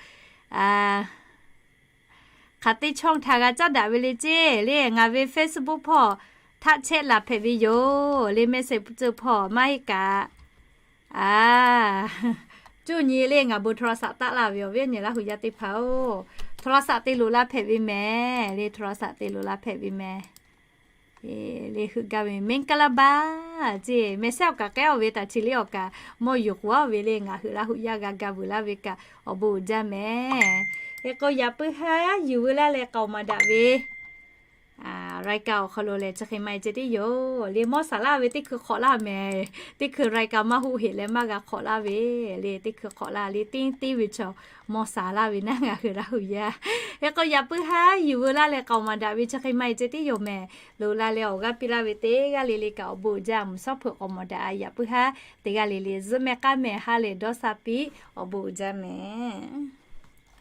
hk'aˬ teˇ ช่อง htaꞈ g'a caˉ daꞈ ve le ceˇ le. Ngaˬ ve Facebook hpawˇ htaꞈ chehˇ laˬ hpehꞈ ve yoˬ le. Message ceuˬ hpawˇ maˇ heˆ kaꞈ, a, cuˇ nyi le ngaˬ bon โทรศัพท์ taˆ laˇ ve awˬ viˉ awˬ nyi Laˇ huˍ yaˇ teˇ hpaˍ-oˬ, โทรศัพท์ te loꞈ la hpehꞈ ve mehˍ le. โทรศัพท์ te loꞈ la hpehꞈ ve mehˍ le. Heuˆ gaˇ ve မင်္ဂလာပါ ceˇ, mehˍ sehˉ awˬ kaꞈ k'ehˉ-oˬ ve, taˍ chi le awˬ kaꞈ mawˇ yuˬ k'oˍ-oˬ ve le. Ngaˬ hui Laˇ huˍ yaˇ g'a ga vuiˬ laˇ ve kaꞈ awˬ bon uiˍ jaˇ mehˍ. Hk'e k'o, yaꞈ puiˉ haˉ yuˬ veu laˇ leh k'aoˍ maˍ daꞈ ve รายการ awˬ hk'aw lo lehˬ, chi hk'e maˇ heˆ ceh tiˉ yoˬ le. Mawˇ saˍ laˇ ve teˇ hkui hk'awꞈ laˇ mehˍ. Teˇ hkui รายการ maˇ hoˆ heꞈ leh maˇ g'a hk'awꞈ laˇ ve le. Teˇ hkui hk'awꞈ laˇ le, teˇ teˇ ve chaw mawˇ saˍ laˇ ve naˉ ngaˬ hui Laˇ huˍ yaˇ. Hk'e k'o, yaꞈ puiˉ haˉ yuˬ veu laˇ leh k'aoˍ maˍ daꞈ ve chi hk'e maˇ heˆ ceh tiˉ yoˬ mehˍ. Loꞈ la leh awˬ g'aˇ piˇ laˇ ve teˇ g'aˇ le le kaꞈ awˬ bon uiˍ jaˇ. Mvuhˇ shawˉ hpeuꞈ k'awꞈ maˍ daꞈ a, yaꞈ puiˉ haˉ teˇ g'aˇ le le zuhꞈ mehˍ k'aˇ mehˍ ha lehˬ dawˇ sha piˇ awˬ bon uiˍ jaˇ mehˍ.